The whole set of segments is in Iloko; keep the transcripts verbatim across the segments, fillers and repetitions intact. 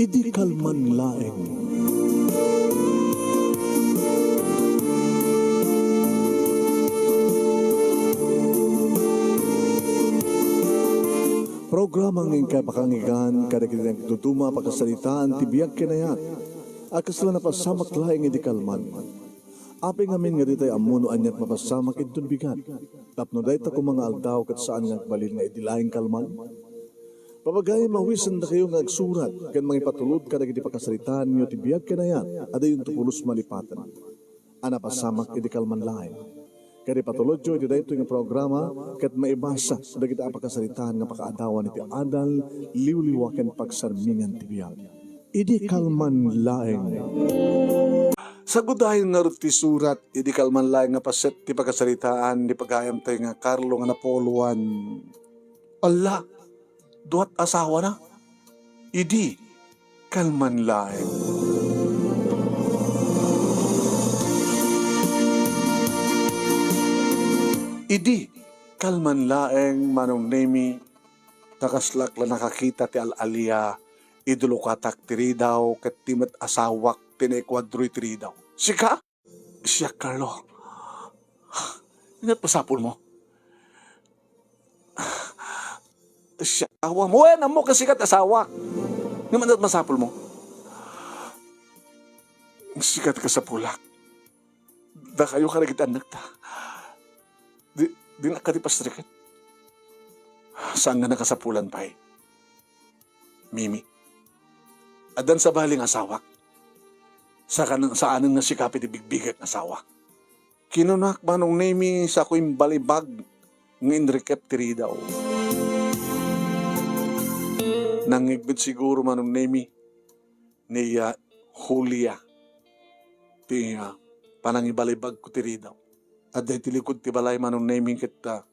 Idi kalman laeng. Programa nga inkay pakanggan kadagiti nagduduma a pakasaritaan ti biag ken ayat a kasla napasamak laeng idi kalman. Apay ngamin nga ditay ammo no aniat mapasamak inton bigat, tapno dayta koma nga aldaw ket saan nga agbalin nga idi laeng kalman? Papagayam a awisendakayo nga agsurat ken mangipatulod kadagiti pakasaritaanyo ti biag ken ayat a dayonto pulos malipaten a napasamak idi kalman laeng. Ket ipatulodyo iti daytoy nga programa ket maibasa dagiti a pakasaritaan nga pakaadawan iti adal, liwliwa ken pagsarmingan ti biag. Idi kalman laeng. Sagudayen ngarud ti surat, idi kalman laeng nga paset ti pakasaritaan ni pagayamtayo nga Carlo nga napulo. Alla, duat asawana. Idi kalman laeng. Idi kalman laeng, Manong Nemi, ta kaslak la nakakita ti al-alia, idi lukatak ti ridaw, ket ti met asawak ti naikuadroy ti ridaw. Sika? Siak, Carlo. Ania ti masapulmo? Siak, asawa mo. Wen, ammok a sika ti asawak. Ngem ania ti masapulmo? Sika ti kasapulak. Dakayo kadagiti annakta. Di, dinak kadi pastreken. Saan nga nakasapulan pay, Mimi. Addan sabali nga asawak. Saanen, saanen nga sika pay ti bigbigek nga asawak. Kinunak, Manong Nemi, sako imbalibag nga inrikep ti ridaw. Nangngeg met siguro, Manong Nemi, ni, ah, Julia ti, ah, panangibalibagko ti ridaw. Adda iti likod ti balay, Manong Nemi, ket, ah,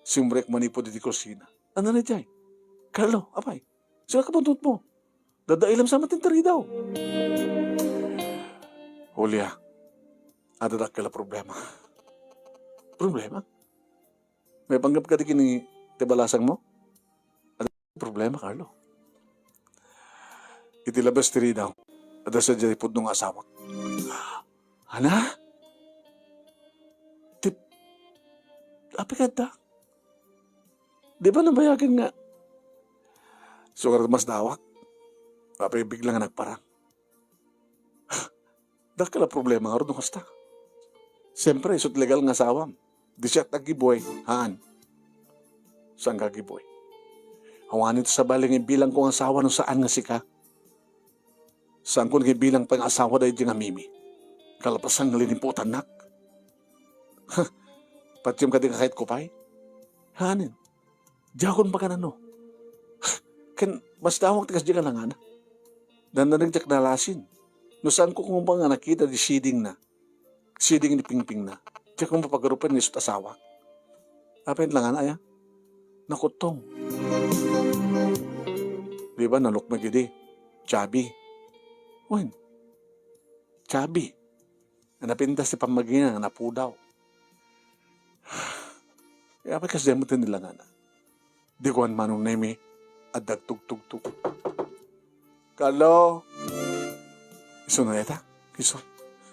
simrek manipud iti kusina. Ania daydiay? Carlo, apay, sika kabuntot mo. Dadailam sa matin ti ridaw. Julia, adda dakkel a problema. Problema? Maipanggep kadi ken ti balasangmo? Adda problema, Carlo. Iti labes ti ridaw, adda sadiay pudno nga asawak. Ania? Ti, apay kadi? Di ba nabayagen nga? Isu ngarud masdawak. Apay bigla nga nagparang? Dakkel a problema ngarud no kasta. Siempre, isu't legal nga asawam. Di siak ti aggibuy, haan. Saanka aggibuy? Awanen ti sabali nga ibilangko nga asawa no saan nga sika. Saanko nga ibilang pay nga asawa daydiay nga Mimi. Kalpasan nga linimputannak. Patiem kadi nga kayatko pay? Hanen. Diakon makanano. Ken masdawak ti kasdiay nga langana. Dandanag diak nalasin. No saanko koma nga nakita di sidingna, siding ni pingpingna, diakon mapagarupen nga isu't asawak. Apay langana aya? Nakuttong. Di ba, nalukmeg idi? Chubby. Wen. Chubby. Nga napintas ti pammagina nga napudaw. Apay kasdiay met ti langana? Di kuan Manong Nemi, adda agtugtugtog. Carlo! Isuna dayta? Isu.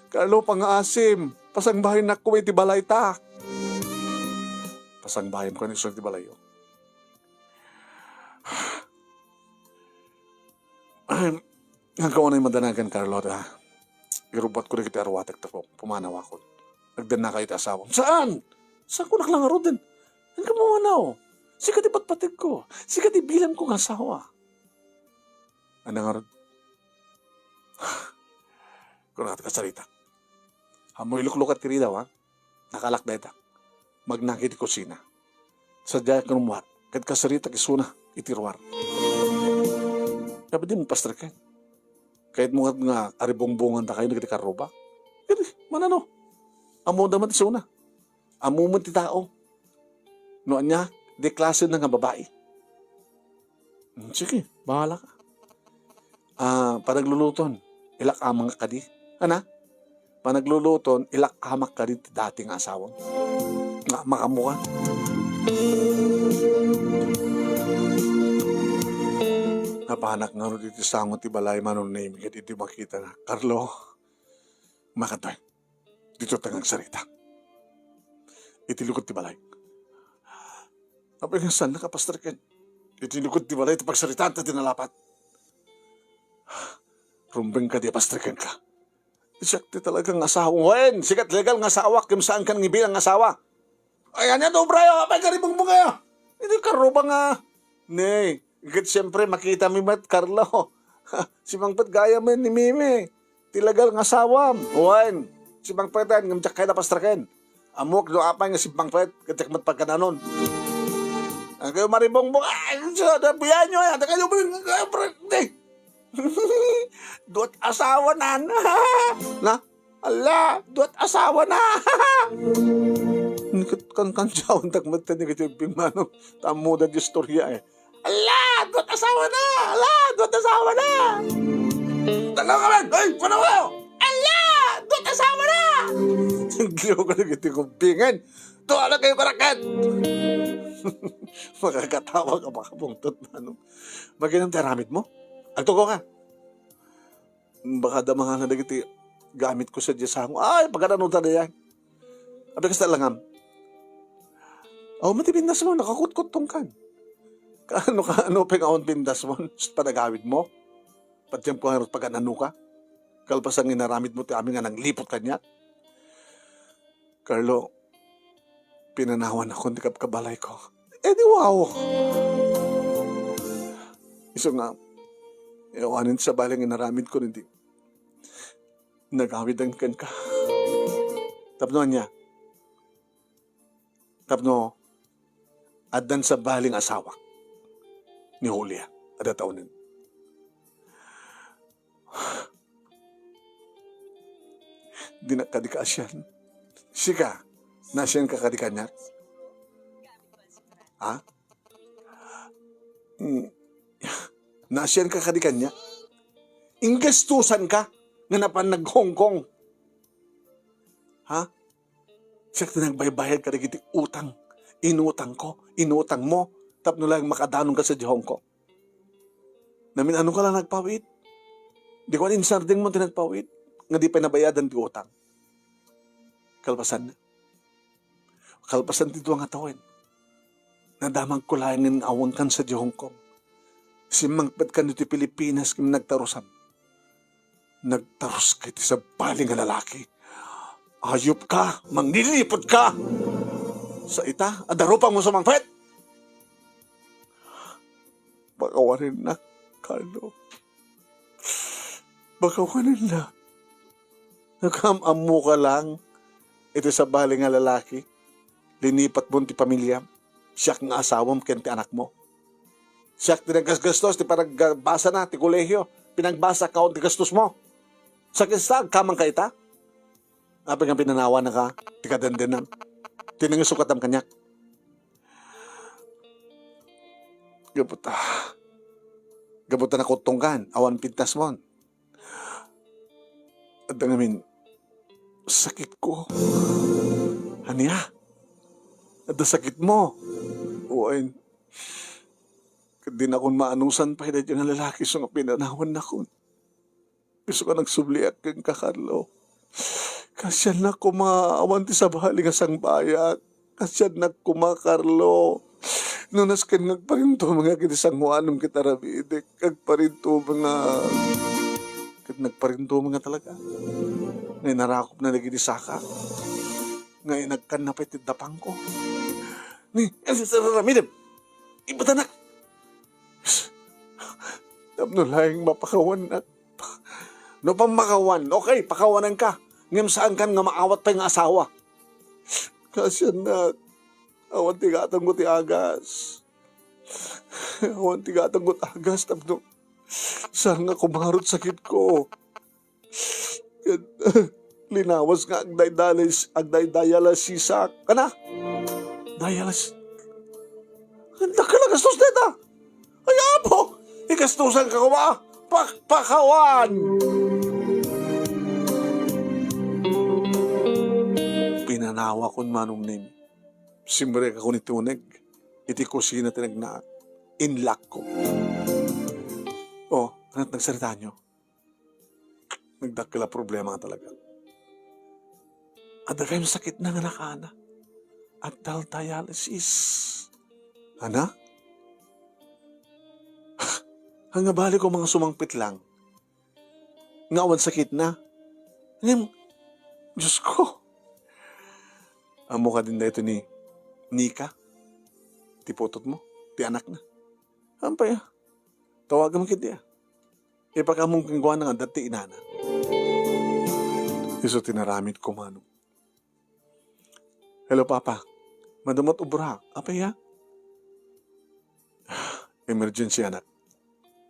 Carlo, pangaasim! Pasangbayennak koma iti balayta! Pasangbayem kano isu iti balayyo. Ay, agkawanay madanagan, Carlo, ta irubbatko dagiti aruatek ta pu-, pumanawakon. Agdannakayo ti asawam. Saan? Saanko nak la ngaruden? Inka pumanaw. Sika ti patpategko. Sika ti ibilangko nga asawa. Ania ngarud? Kunana ti kasaritak. Ammo iluklukat ti ridaw, ha? Nakalak dayta. Magnaki iti kusina. Sadiayak nga rummuar, ket kasaritak isuna iti ruar. Apay di mapastreken? Kayatmo nga aribungbungan dakayo dagiti karrubak? Ket, manano? Ammoda met isuna. Ammo met ti tao. No ania, di klasena nga babai. Hmm, sige, bahala ka. Ah, panagluluton, ilak-amangak kadi. Ana? Panagluluton, ilak-amak kadi ti dati nga asawam. Nga, makaammo ka? Nga, Panak ngarud iti sango ti balay, Manong Nemi, ket idi makitana, "Carlo, makatoy. Ditoy ta nga agsarita." Iti lugod ti balay. "Apay nga saannak a pastreken? Iti lugod ti balay ti pagsaritaanta ti nalapat. Rumbeng kadi a pastrekenka. Siak ti talaga nga asawa." "Wen, sika ti legal nga asawa, ngem saankan nga ibilang nga asawa." "Ay, ania ti obrayo? Apay nga ribungbongayo?" "Idi karuba nga." "Ne, ket siempre, makitami met, Carlo. Simmangpet gayam ni Mimi, ti legal nga asawam. Wen, simmangpeten, ngem diak kayat a pastreken. Ammok no apay nga simmangpet, ket diak met pagkananon." "Ania kayo maribungbong? Ay, sa, nabiyan nyo, ay, ania kayo, pre, pre, pre." "Duat asawa na, na." "Na? Ala, duat asawa na." Niket kankanjawan tak met ni kiti Bing Manong. Tammo da di istorya, eh. "Ala, duat asawa na! Ala, duat asawa na!" "Talaga man! Ay, panawa! Ala, duat asawa na!" Nagliw ka na kiti kumbingan. "Tuwa na kayo karaket!" Makakatawa ka, makabungtot, Manong. "Maginang ti aramid mo? Agtugaw ka." "Baka adda mangala dagiti gamitko sadiay sango." "Ay, pagananon ta dayan. Apay kasta langam?" "Aw, mati pintasmo, nakakutkuttongkan." "Kaano, kaano pay nga awan pintasmo? Sus, panagawidmo? Patiemko ngarud pagananoka? Kalpasan nga inaramidmo ti amin nga nangliput kaniak?" "Carlo, pinanawannakon ti kabkabalayko." "Eh, di wow! Isu nga, eh, awanen ti sabali nga inaramidko idi nagawidan kenka." "Tapno ania?" "Tapno addan sabali nga asawak ni Julia, adda taonen." "Dinak kadi kaasian. Sika, naasianka kadi kaniak? Ha? Mm, naasianka kadi kaniak? Inggastusanka nga napan nag-Hong Kong? Ha? Siak ti nagbaybayad kadagiti utang. Inutangko, inutangmo, tapno laeng makadanonka sadiay Hong Kong. Namin-anoka la nagpaw-it. Di ko insardengmo ti nagpaw-it nga di pay nabayadan ti utang." Kalpasan, kalpasan ti dua nga tawen, nadamagko laengen nga awankan sadiay Hong Kong. Simmangpetkano ti Pilipinas ken nagtarusam. Nagtarus ka iti sabali nga lalaki. Ayup ka, mangliliput ka. Sa ita, adda rupam nga sumangpet. Pakawanennak, Carlo. Pakawanennak. Nakam-ammo ka lang iti sabali nga lalaki. Linipatmon ti pamiliam. Siak nga asawam ken ti anakmo. Siak ti naggasgastos ti panagbasana ti kolehio. Pinagbasa ka on ti gastos mo. Sa kasta, agkamang ka ita? Apay nga pinanawannaka ti kadendenam, ti nangisukatam kaniak? Gapu ta, gapu ta nakutongkan, awan pintasmon. Adda ngamin sakitko. Ania? Adda sakitmo? Wen, ket dinakon maanusan pay daytoy nga lalaki isu nga pinanawannakon. Isu nga nagsubliak kenka, Carlo. Kaasiannak koma, awan ti sabali nga sangbayak. Kaasiannak koma, Carlo. No nasken nga agparintumengak iti sangoanom ket aramidek, agparintumengak. Ket nagparintumenga talaga. Nga inarakopna dagiti saka. Nga inagkanna pay ti dapangko. Ni, aramidem. Ibatanak. Tapno laeng mapakawannak. No pammakawan, okay, pakawananka. Ngem saankan nga maawat pay nga asawa. Kaasiannak, awan ti gatangko ti agas. Awan ti gatangko ti agas tapno saan nga kumarot sakitko. Ket linawas nga agdaydalis-, agdaydialysisak. Kana? Dialysis-, Dakkel a gastos dayta. Ay, Apo! Igastosan ka koma! Pakpakawan! Pinanawakon, Manong Nemi. Simrekakon iti uneg. Iti kusina ti nagnaak. Inlakko. Ket nagsaritaenyo. Nagdakkel a problema nga talaga. Adda gayam sakitna nga nakaana. Adda dialysis. Anak? Ania bali ko nga sumangpet lang nga awan sakitna. Ngem, Diyos ko. Ammo kadin daytoy ni Nika? Ti putotmo? Ti anakna? Ampay, ah. Tawagam ketdi, ah. Ipakammo kenkuana nga adda ti inana. Isu ti inaramidko, manong. Hello, Papa. Madamot ubra. Apay, ah? Emergency, anak.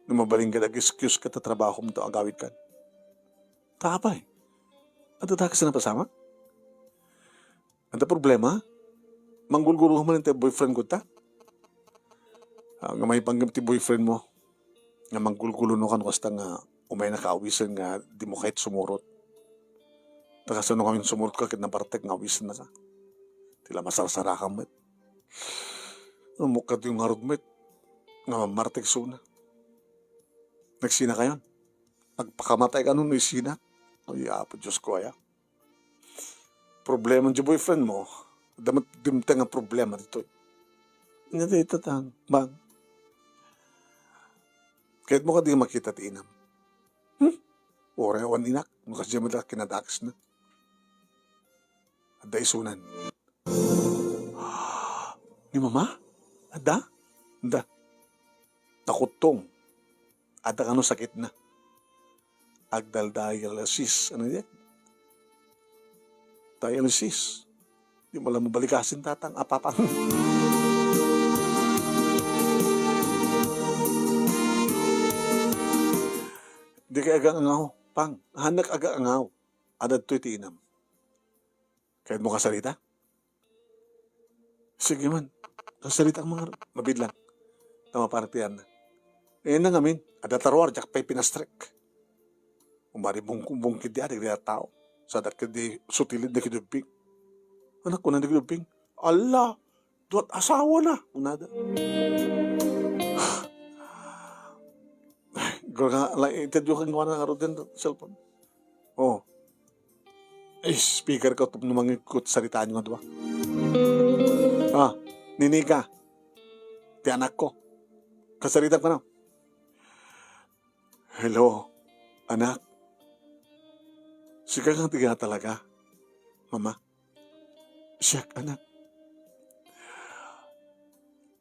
No mabalin ka, ag-excuse ka ta trabahom ta agawidkan. Ta apay? Adda dakes a napasamak? Adda problema? Manggulgulo man ti boyfriend ko ta? Ah, nga maipanggep ti boyfriend mo. Nga manggulgulo no kano kasta nga umay nakawisen nga di mo kayat sumurot. Ta kasano ngamin sumurot ka ket nabartek nga awisen na ka. Ti la masarsarakam met. Ammo kadin ngarud met nga mamartek suna. Nagsina kayon. Nagpakamatay ka no isina. Ay, Apo Diyos ko, aya. Problema ti boyfriend mo. Adda met dimteng nga problema ditoy. Ania dayta, Pang? Kayatmo kadi makita ti inam? Hmm? Uray awan inak, no kasdiay met la kinadakesna. Adda isunan. Ni Mama? Adda? Adda. Nakuttong. Adda kano sakitna. Agdal dialysis. Ania diay? Dialysis. Di mo la mabalikasin, tatang, a, papang. Di kay agangaw, Pang. Hanak agangaw. Adda ditoy ti inam. Kayatmo kasarita? Sige man. Kasarita man ngarud. Mabiit lang. Ta mapartianna. Ania ngamin, adda ta ruar, diak pay pinastrek. Umari bungkong-bungkit di adik di a tao. Sadak di sutilid na kidubbing. Anak ko na di kidubbing. Ala, duat asawa na. Unada. Gura nga, la, itedyo kang kuana nga ruden cellphone. Oh. Ay, speaker ko, tapno mangikot saritaen nga dua. Ah, ni Nika. Ti anak ko. Kasaritam kano. Hello, anak. Sika nga tiga talaga, Mama. Siak, anak.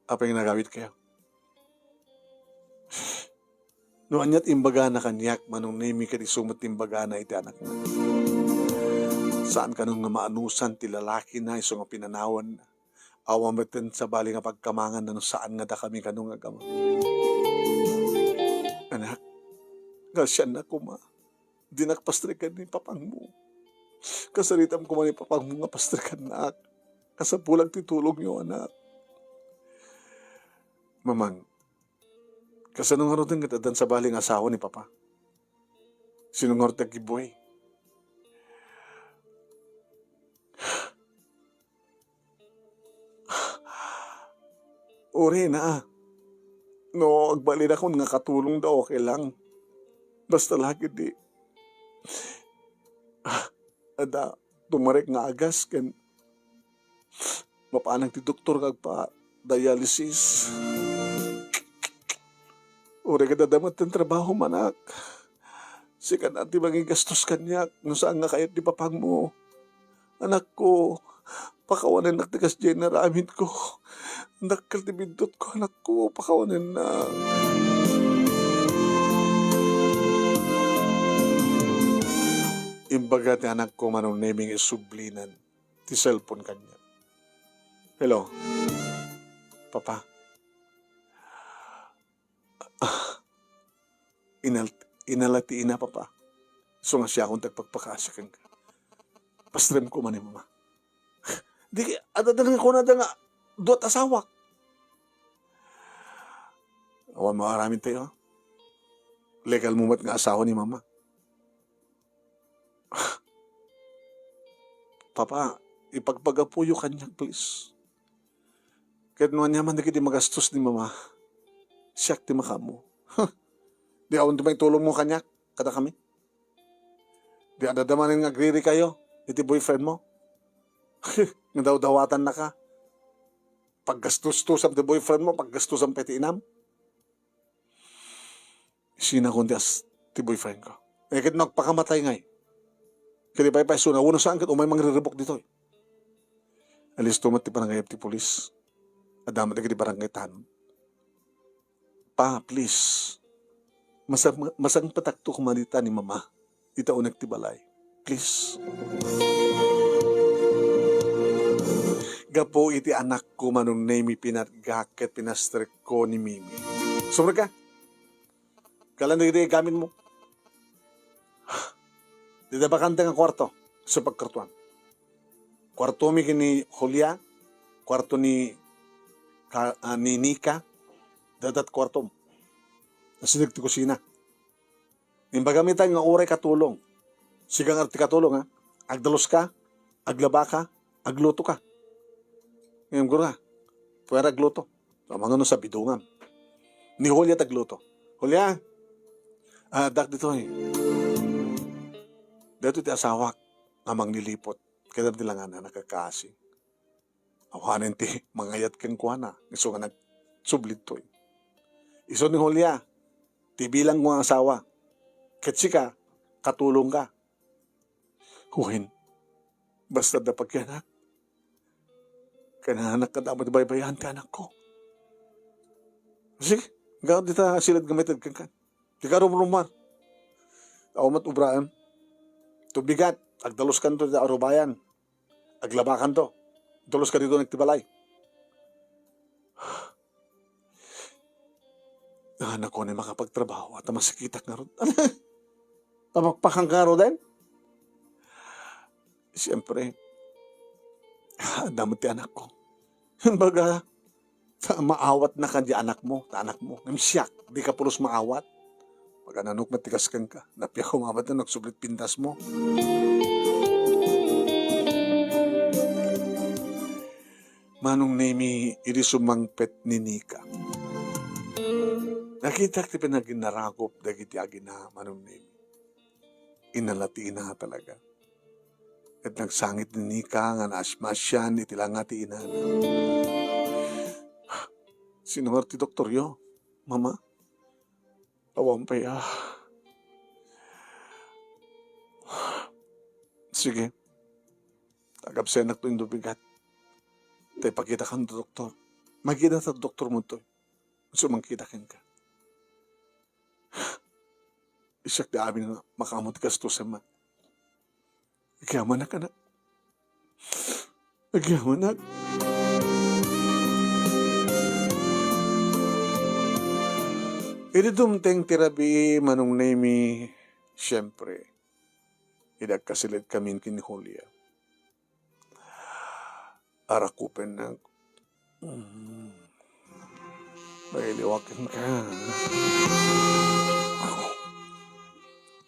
Apay nga nagawid kayo? No aniat imbagana kaniak, Manong Nemi, ket isu met ti imbagana iti anakna. Saan kano nga maanusan ti lalakina isu nga pinanawanna. Awan met ti sabali nga pagkamanganna no saan nga dakami kano nga agama. Anak, grasianna koma. Dinak pastrekan ni papangmo. Kasaritam koma ni papangmo nga pastrekannak. Kasapulan ti tulongyo, anak. Mamang, kasano ngaruden ket addan sabali nga asawa ni Papa? Sino ngarud ti aggibuay? Uray na, ah. No agbalinakon nga katulongda, okay lang. Basta la ketdi, ah, adda tumarek nga agas ken mapanak ti doktor nga agpa-dialysis. Uray ket adda met ti trabahom, anak. Sika na ti mangigastos kaniak no saan nga kayat ti papangmo. Anakko, pakawanennak ti kasdiay nga aramidko. Dakkel ti biddutko, anakko, pakawanennak. Imbaga ti anakko, Manong Nemi, nga isublinan ti cellphone kaniak. Hello. Papa. Ah, inal-, inala ti ina, Papa. Isu nga siakon ti agpakpakaasi kenka. Pastrem koma ni Mama. Di, adda nga kunada nga duat asawak. Awan maaramid tayo, ha? Legal mo met nga asawa ni Mama. Papa, ipagpagapuyo kaniak, please. Ket no ania man dagiti magastos ni Mama, siak ti makaammo. Di awan ti maitulongmo kaniak, kadakami? Di adda manen nga agririkayo iti boyfriendmo? Nga dawdawatannaka. Paggastustusam ti boyfriendmo, paggastusam pay ti inam. Isina kon ti as-, ti boyfriendko. Eh, ket no agpakamatay ngay. Ket ipaypaysona, wenno saan ket umay mangriribuk ditoy. Alisto met ti panangayab ti pulis. Adda met dagiti barangay tanod. Pa, please. Masang-, masangpetakto koma dita ni Mama. Ita unek ti balay. Please. Gapu iti anakko, Manong Nemi, pinatgak ket pinastrekko ni Mimi. Sumrek ka. Kalan dagiti gamitmo. Dita bakante nga kuarto. Sa pagkartuan. Kuartomi ken ni Julia, kuarto ni ka-, ah, ni Nika, dadat kuartom. Nasideg ti kusina. Imbagami tay nga uray katulong. Sika nga ti katulong, ha? Agdaluska, aglabaka, aglutoka. Ngem, gura, puwera agluto. Amangan no sa bidungam. Ni Julia ti agluto. Julia, ah, dak ditoy. Dito ti asawak nga manglilipot. Kadam ti langana, nakakasi. Awanen ti mangayat kenkuana, isu nga nagsubli ditoy. Isu ni Julia, ti bilang ko nga asawa. Ket sika, katulong ka. Wen, basta da pagyanak. Kananak ka dapat baybayan ti anakko. Sige, gaw dita silad nga maited kenka. Di ka rumrumar. Awan met ubraem. Tubigat, agdaluskanto dita arubayan. Aglabakanto. Tulus ka dito nagtibalay. Ah, naku, ni makapagtrabaho, at masakitak nga rod. Tapakpakan ka rod, eh? Siyempre, adda met ti anakko. Baga, ta maawat na kan di anakmo, ta anakmo. Ngem siak, di ka pulos maawat. Pagkananok met ti kas kenka, napia ko mabat na nagsublit pintas mo. Manong Nemi, idi sumangpet ni Nika. Nakitak ti panaginnarakop dagiti agina, Manong Nemi. Inala ti ina talaga. Ket nagsangit ni Nika nga naas-, maasian iti langa ti inana. Sino nga ti doktoryo, Mama? Awan pay, ah. Sige. Agabsenak to indo bigat. Ta ipakita kan doktor. Makita ta doktor mo to. Gusto mangkita kenka. Siak ti amin nga makaammo ti gastusan man. Agyamanak, anak. Agyamanak. Idi dumteng ti rabii, Manong Nemi, siyempre, idi agkasilidkamin ken ni Julia. Arakupennak. Mm. Mailiwaken ka. Ako.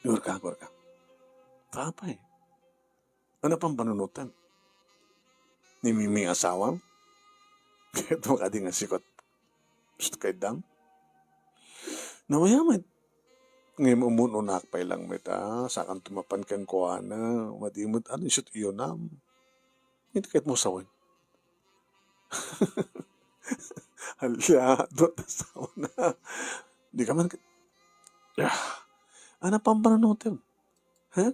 Igurka, igurka. Apay. Ano pang panunutan? Ni Mimi asawam? Ket makadi nga sikot. Gusto kay dam? Nawaya met. Ngem umununak pay lang met, ah. Sakanto mapan kenkuana. Madi met, ano, isut iyonam. Iti ket mo sawen. Hala, duat na sawen na. Di ka man ka-, ah, ano pang panunutem? Ha?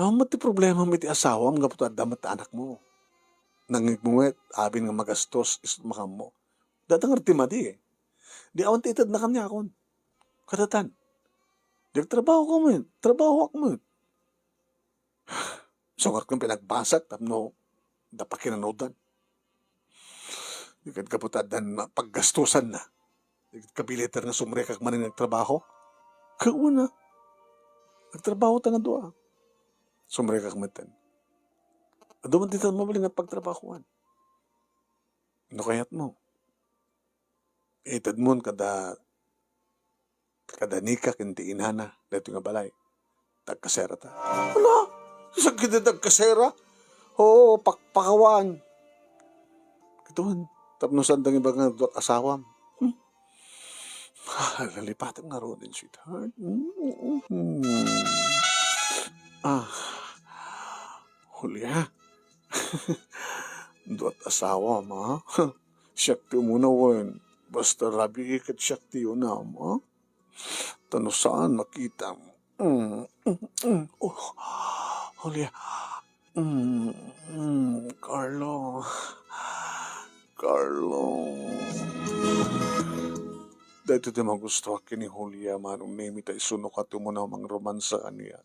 Awan met ti problema mo iti asawam gapu ta adda met anakmo. Nangngegmo met, abin nga magastos, isut makammo. Dada nga ti madi, eh. Di awan ti itedna kaniakon. Kadatan. Di agtrabaho ka met, trabahoak met. Sukat kong pinagbasak tapno da pakinanudan. Di ket gapu ta addan paggastusanna. Di ket kabilitan nga sumrekak manen nga agtrabaho. Kauna, agtrabaho ta nga dua. Sumrekak metten. Adu man ti mabalin nga pagtrabahoan. No kayat mo? Itedmon kada, kada Nika ken ti inana daytoy nga balay. Dagkasera ta. Ala, sakit ti dagkasera. Oo, pakpakawan. Kituan, tapno saan dang ibaga nga duat asawam. Hmm. Ah, lalipatem ngaruden, sweetheart. Mm. Ah, Julia. Duat asawam, ha? Siak ti umuna wen. Basta rabii ket siak ti unam, ha? Ta no saan, makitam. Mm, mm, mm. Oh, Julia. Mm, mm, Carlo. Carlo. Daytoy ti magustuak ken ni Julia, Manong Nemi, ta isu no ket umuna mangromansa kaniak.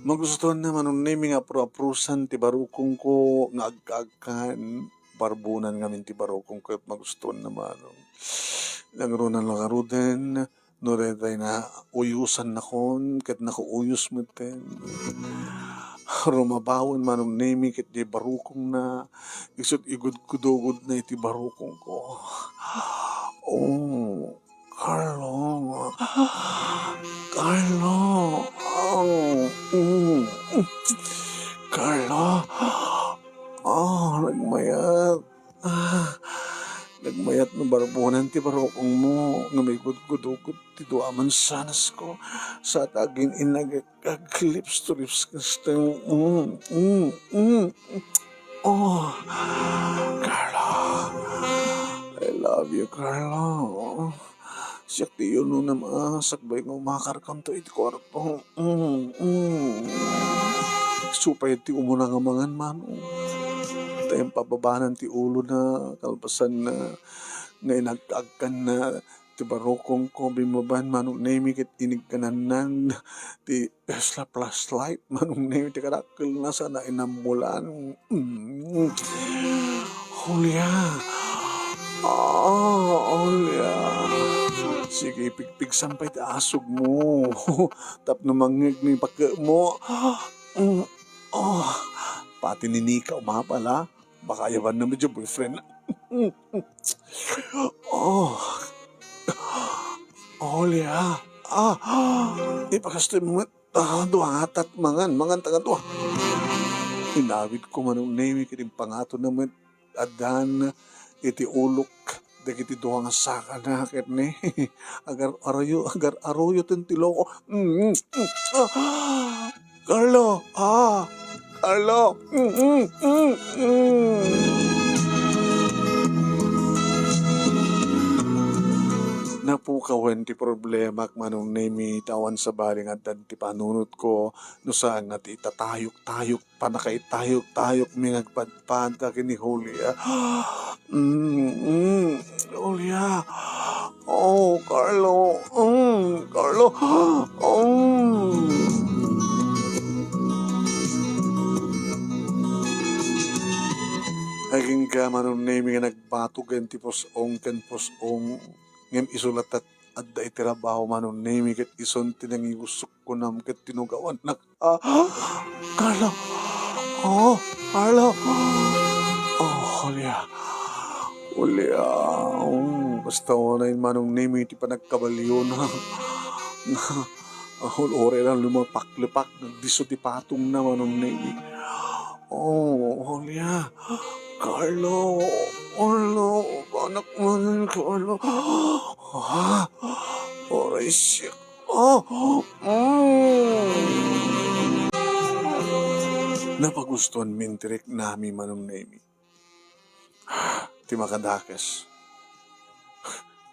Magustuanna, Manong Nemi, nga apro-aprosan ti barukongko nga agkaagkan. Barbonan ngamin ti barukong ket magustuanna, Manong. Nangruna la ngaruden, no daytay na uyosannakon, ket nakuuyos metten. Rumabawen, Manong Nemi, ket diay barukongna, isut' igudgudugodna iti barukongko. Oh, Carlo. Carlo. Oh, mm. Carlo. Oh, nagmayat. Ah, nagmayat no barbonan ti barukongmo, ngem igudgudugod ti dua a mansanas ko. Sa ta agin-inagek ag lips to lips, Kristen. Mm, mm, mm. Oh, Carlo. I love you, Carlo. Siak ti iyunonam a sakbay nga umakarkanto iti kuarto. Mm, mm. Isu pay ti umuna nga mangan, Manong. Ta impababanan ti ulona, kalpasanna, nga inagkaagkanna ti barukongko, bimmabaen, Manong Nemi, ket inigkanannan ti Tesla flashlight, Manong Nemi, ti kadakkelna sana inammolan. Mm. Julia. Ah, Julia. Sige, pigpigsam pay ti asugmo. Tapno mangngeg ni pakekmo. Mm. Oh, pati ni Nika umapal, ha? Baka ayabanna met diay boyfriend. Oh. Julia. Ah, ipakastoy mo met. Ah, dua nga atat mangan, mangan ta nga dua. Inawidko, Manong Nemi, ket impangatonna met addan iti ulok dagiti dua nga sakana ket ni agar-aruyo, agar-aruyoten ti loko. Mm, mm, ah. Carlo, ah, Carlo. Mm, mm, mm, mm. Napukawen ti problemak, Manong Nemi, ta awan sabali nga addan ti panunotko, no saan nga ti itatayok-tayok, pannakaitayok-tayokmi nga agpadpada ken ni Julia. Mm, mm, Julia. Oh, Carlo. Mm, Carlo. Mm. Agingga, Manong Nemi, nga nagbatogen ti pus-ong ken pus-ong, ngem isu latta adda iti trabaho, Manong Nemi, ket isun ti nangigusok kunam ket tinugawannak. Ah, Carlo! Oh, Carlo! Oh, Julia. Julia. Oh, basta unay, Manong Nemi, ti panagkabaliona. Nga, ah, uray lang lumalepak-lepak, nagdisso ti patongna, Manong Nemi. Oh, Julia. Carlo. Carlo. Anak man, Carlo. Ah, uray siak. Oh, mm. Napagustuanmin ti riknami, Manong Nemi. Ti makadakes.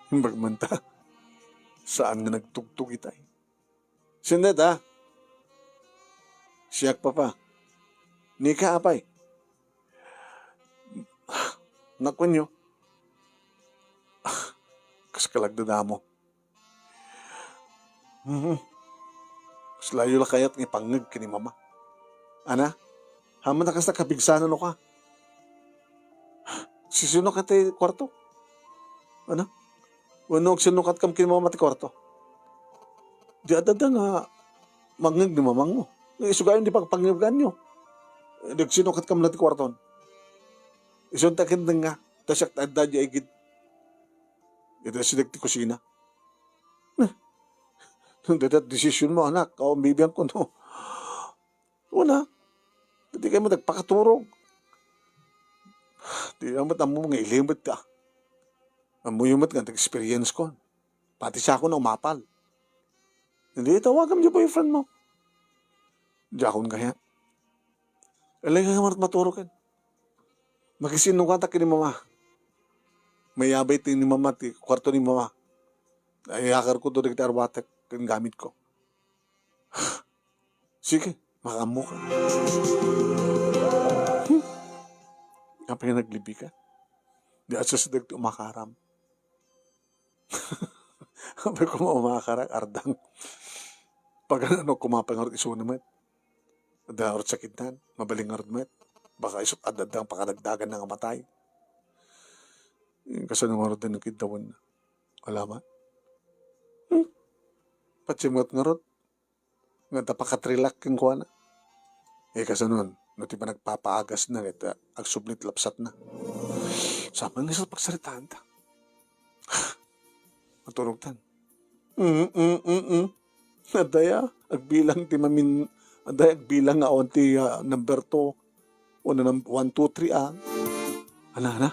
Imbag man ta, saan nga nagtugtog itay. Sindet, ha? Siak, Papa. Nika, apay? Nakuenyo. Kas kalagdadamo. Mhm. Kaslayo la kayat nga ipangngeg ken ni Mama. Ana? Haman a kasta, kapigsanan no ka. Sisinukat ti kuarto? Ana? Wenno agsinukatkam ken ni Mama ti kuarto? Di adda nga mangngeg ni Mamangmo. Isugayon ti pagpangngegganyo. Di agsinukatkam la ti kuarton. Isunta ken nga, ta siak ti adda diay igid. Ita sideg ti kusina. Dayta desisionmo, anak, awan bibiangko, no? Una, dikay met agpakaturog. Di met ammo nga ilimed ka. Ammoyo met nga experience ko. Pati siakon a umapal. Ita, awagam diay boyfriend mo. Diakon kayat. Ala nga mat-, maturog ken. Makisinnugatak ken ni mama. Mayabay ti ni mama, ti kuarto ni mama. Ayakarko dagiti arwatek ken gamitko. Sige, makaammoka. Hmm. Apay nga naglibika? Di asasideg ti umakaram. Apay koma umakarak, ardang. Paganano koma pay ngarud isuna met? Adda ngarud sakitnan, mabalin ngarud met. Baka isut' adda, adda pakadagdaganna nga matay. Kasano ngarud ti nakiddawanna? Alaman. Hmm. Patsi met ngarud. Nga adda pakatrilak kenkuana. Eh, kasano, no ti panagpapaagasna ket, ah, agsubli ti lapsatna. Saan nga isu ti pagsaritaanta? Maturogtan. Mm, mm, mm, mm. Adda aya, agbilang ti mamin-, adda aya agbilang nga awan ti, ah, number two. Una, num-, one, two, three, ah. Ana, ana?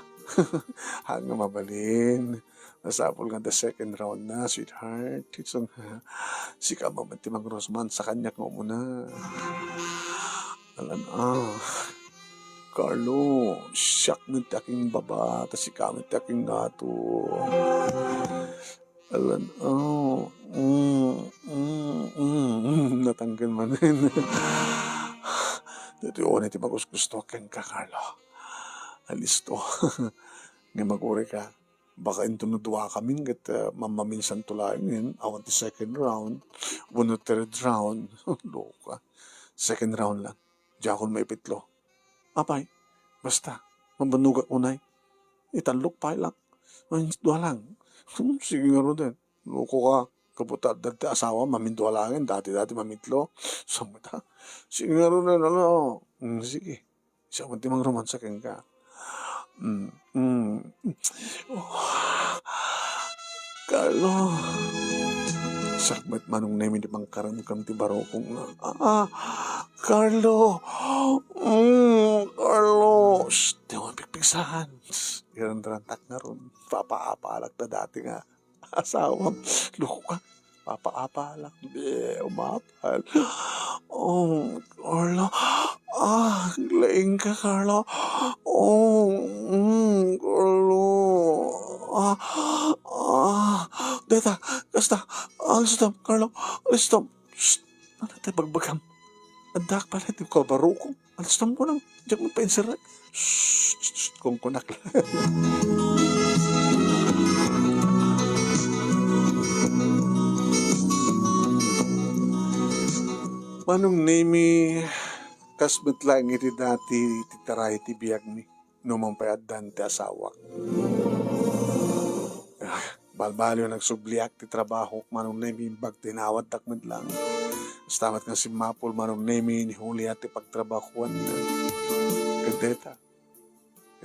Haan nga mabalin. Masapul nga the second round na, sweetheart. It's, ah, sika man ti mangrosman sa kaniak nga umuna. Alan, ah. Carlo, siak met ti akingbaba, ta sika met ti akingato. Alan, oh, mm, mm, mm, mm, natangken manen. Daytoy unay ti magugustoak kenka, Carlo. Alisto. Nga magurika. Baka inton no duakamin ket, ah, mammaminsanto laeng, awan ti second round, wenno third round. Loka. Second round lang. Diakon maipitlo. Apay, basta, mabannogak unay. Itallok pay lang. Ay, dua lang. Hmm, sige ngaruden. Loko ka. Kabuta, dati asawa, mamindua laeng, dati-dati mamitlo. Samita. Sige ngaruden, ala. Hmm, sige. Siak man ti mangromansa kenka. Mm, mm. Oh, Carlo. Siak met, Manong Nemi, ti mangkaramkam ti barukong nga, ah, Carlo. Mm, Carlo. Shh, di mo pikpiksahan. Shh, iranrantak ngarud. Papaapalak ta dati nga asawam. Loko ka. Papaapalak. Di, umapal. Oh, Carlo. Ah, laing ka, Carlo. Oh, mm, Carlo. Ah, ah. Deta, kasta. Alistom, Carlo. Alistom. Shh. Ano tayo pagbagam? Addak pala, di ko barukong. Alistom ko lang. Diyak mo pa-insert. Shh, shh, shh, kungkunak lang. Manong Nemi, kas met laeng iti dati ti taray ti biagmi, no man pay addan ti asawak. Ah, balbaliw nagsubliak ti trabahok, Manong Nemi, imbag ti inawattak met lang. Basta met nga simmapul, Manong Nemi, ni Julia ti pagtrabahuan. Ket deta.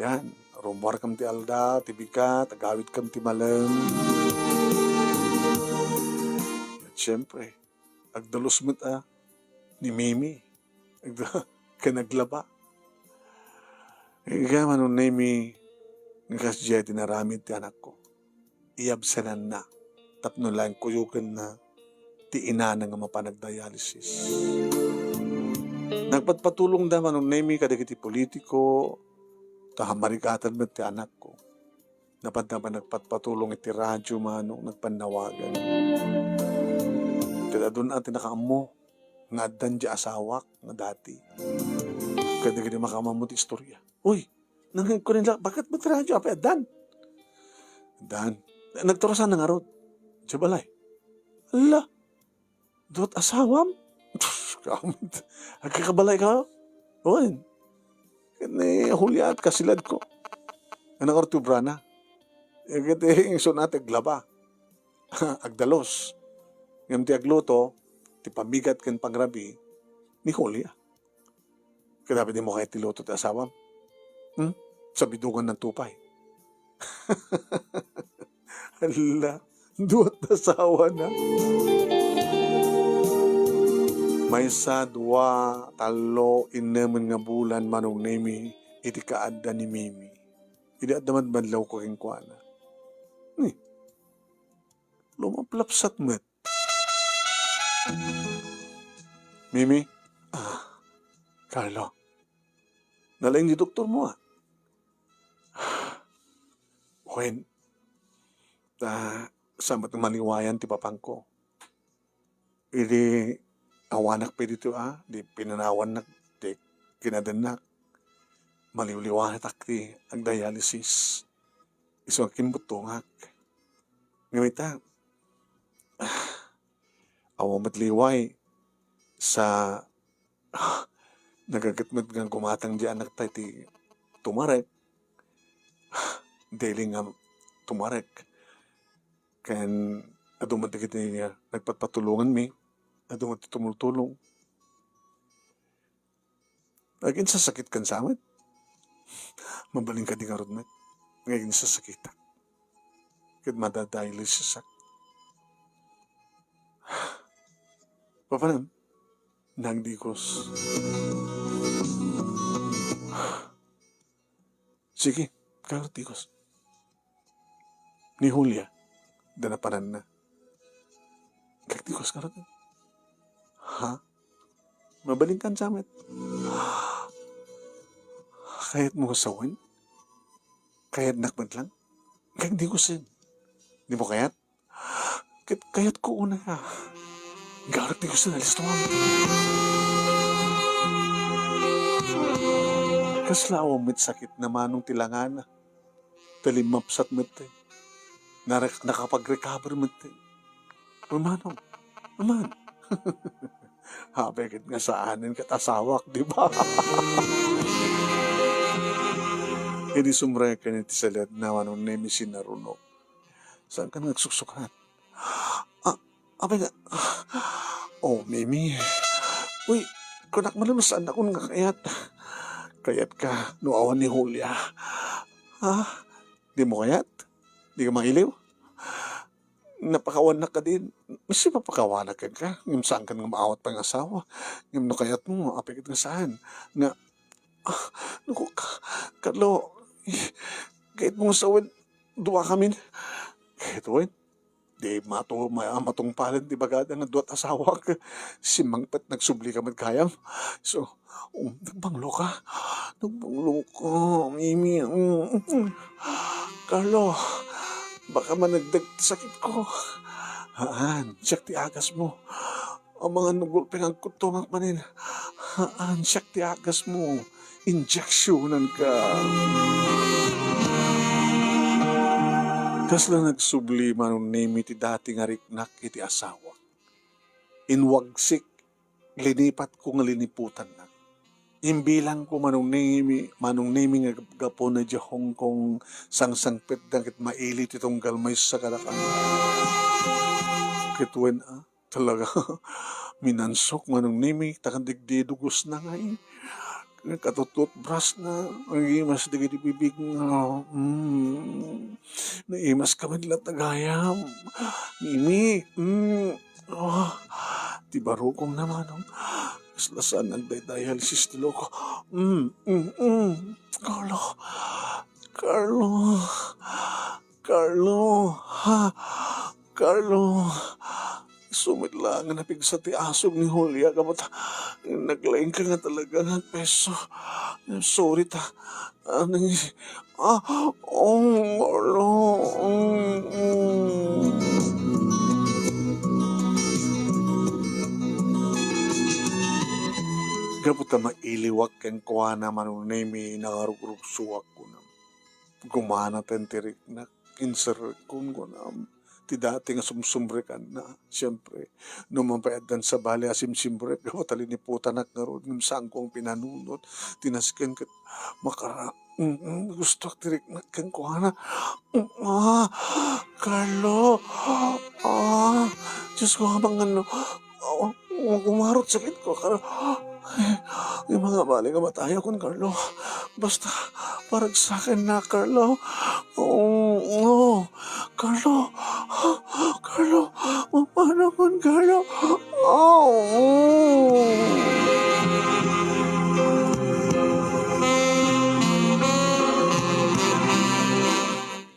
Yan, rummuarkam ti aldaw, ti bigat, agawidkam ti malem. At syempre, agdalus met a ni Mimi. Agda-, ken aglaba. Iga, Manong Nemi, nga kasdiay ti naramid ti anakko. Iyabsenanna tapno laeng kuyogenna ti inana nga mapan agdialysis. Nagpatpatulongda, Manong Nemi, kadagiti politiko, ta marigatan met ti anakko. Napan-, napan-, nagpatpatulong iti radyo, Manong, nagpannawagan. Ket adun-, a ti nakaammo nga addan diay asawak nga dati. Kadagiti makaammo ti istorya. Uy, nangngegko nila, "Bakit mo ti radyo? Apay addan?" Addan. Nagturusan na ngarud. Diay balay. Ala, duat asawam? Agkakabalay ka? Wen. Ket ni Juliet, kasilad ko. Anak, artubrana. Ket, eh, isunna ti aglaba. Agdalus. Ngem ti agluto, ti pamigat ken pangrabii, ni Julia. Kadapit dimo kayat ti luto ti asawam? Hmm? Sabidugan ng tupay. Hala, duat asawa na. Maysa, dua, tallo, innemen nga bulan, Manong Nemi, iti kaadda ni Mimi. Idi adda madmadlawko kenkuana. Ni, lumaplapsat met. Mimi, ah, Carlo, nalaing ti doktormo, ah. Wen, ta, sa met maliwayan ti papanko. Idi awanak pay ditoy, ah, di pinanawannak ti kinadennak. Maliwliwatak ti agdialysis. Isu nga kimbuttongak. Ngem ita, ah, awan met liway sa nagaget met nga gumatang di anakta iti tumarek. Daily nga tumarek. Ken adu met dagiti nagpatpatulonganmi, adu met ti tumultulong. Aginsasakit ken sa met. Mabalin kadi ngarud met nga aginsasakitak ket madadialysisak. Papanam, nagdigos. Sige, ngarud digos. Ni Julia, da napananna. Nagdigos ngarud. Ha? Mabalinkan sa met. Kayatmo nga sawen? Kayatnak met lang? Nagdigosen. Dimo kayat? Ket kayatko unay a. Ngarud digos na listuan. Kasla awan met sakit na manong ti langana. Ta limmapsat met ti. Narak-, nakapag-recover met ti. Manong, aman. Apay ket nga saanen ket asawak, di ba? Idi sumrek ken iti saliadna, manong Nemi, sinarunok. Saan ka nga agsuksukat? Ah, apay nga, oh, Mimi. Uy, kunak man no saannakon nga kayat. Kayatka no awan ni Julia. Ha? Di mo kayat? Di ka mailiw? Napakawannak kadi. Masi papakawanak kenka. Ngem saan ka nga maawat pay nga asawa. Ngem no kayatmo, apay ket nga saan. Nga, ah, naku, Ka-, Carlo, eh, kayatmo nga sawen, dua kamin. Kayat wen? Di mato-, ma-, matungpalen ti bagada nga duat asawak. Simmangpet, nagsubli ka met gayam. So, um, nagbanglo ka. Nagbanglo ka, Mimi. Mm, mm. Carlo, baka managdag ti sakitko. Haan, siak ti agasmo. Amangan no gulpi nga agkuttomak manen. Haan, siak ti agasmo. Injeksyonanka. Kasla nagsubli manong Nemi ti dati nga riknak iti asawak. Inwagsik, linipatko nga liniputannak. Imbilangko manong Nemi, manong Nemi nga gapuna idiay Hong Kong, sangsangpetda ket maili ti tunggal maysa kadakami. Ket wen a, talaga, minansok manong Nemi, ta kan digdi dugosna ngay. Katututbrasna, nagimas dagiti bibigna. Mm. Naimaska met latta gayam. Mimi, mm. Oh, ti barukongna manong. Kasla saan nagdaydialysis ti loko. Mm, mm, mm. Carlo. Carlo. Carlo. Ha? Carlo. Isu met la nga napigsa ti asog ni Julia, gapu ta naglaing ka nga talaga nga agpeso. I'm sorry ta. Ah, nang-, ah, oh, Carlo. Mm, mm. Gapu ta mailiwak kenkuana, manong Nemi, nangarugrugsoak, kunam. Gumana ten ti riknak, inserrekon, kunam. Ti dati nga sumsumrekanna, siempre, no man pay addan sabali a simsimrek, gapu ta liniputanak ngarud, ngem saanko nga pinanunot. Ti nasken ket makara-, mm, mm, gustoak ti riknak kenkuana. Mm, ah, Carlo, ah, Diyos ko, amangan no, ah, umarot sakitko, Carlo. Ay, di mangabali nga matayakon, Carlo. Basta, paragsakennak, Carlo. Oo, oo. Carlo, Carlo, mapano kon, Carlo? Oo.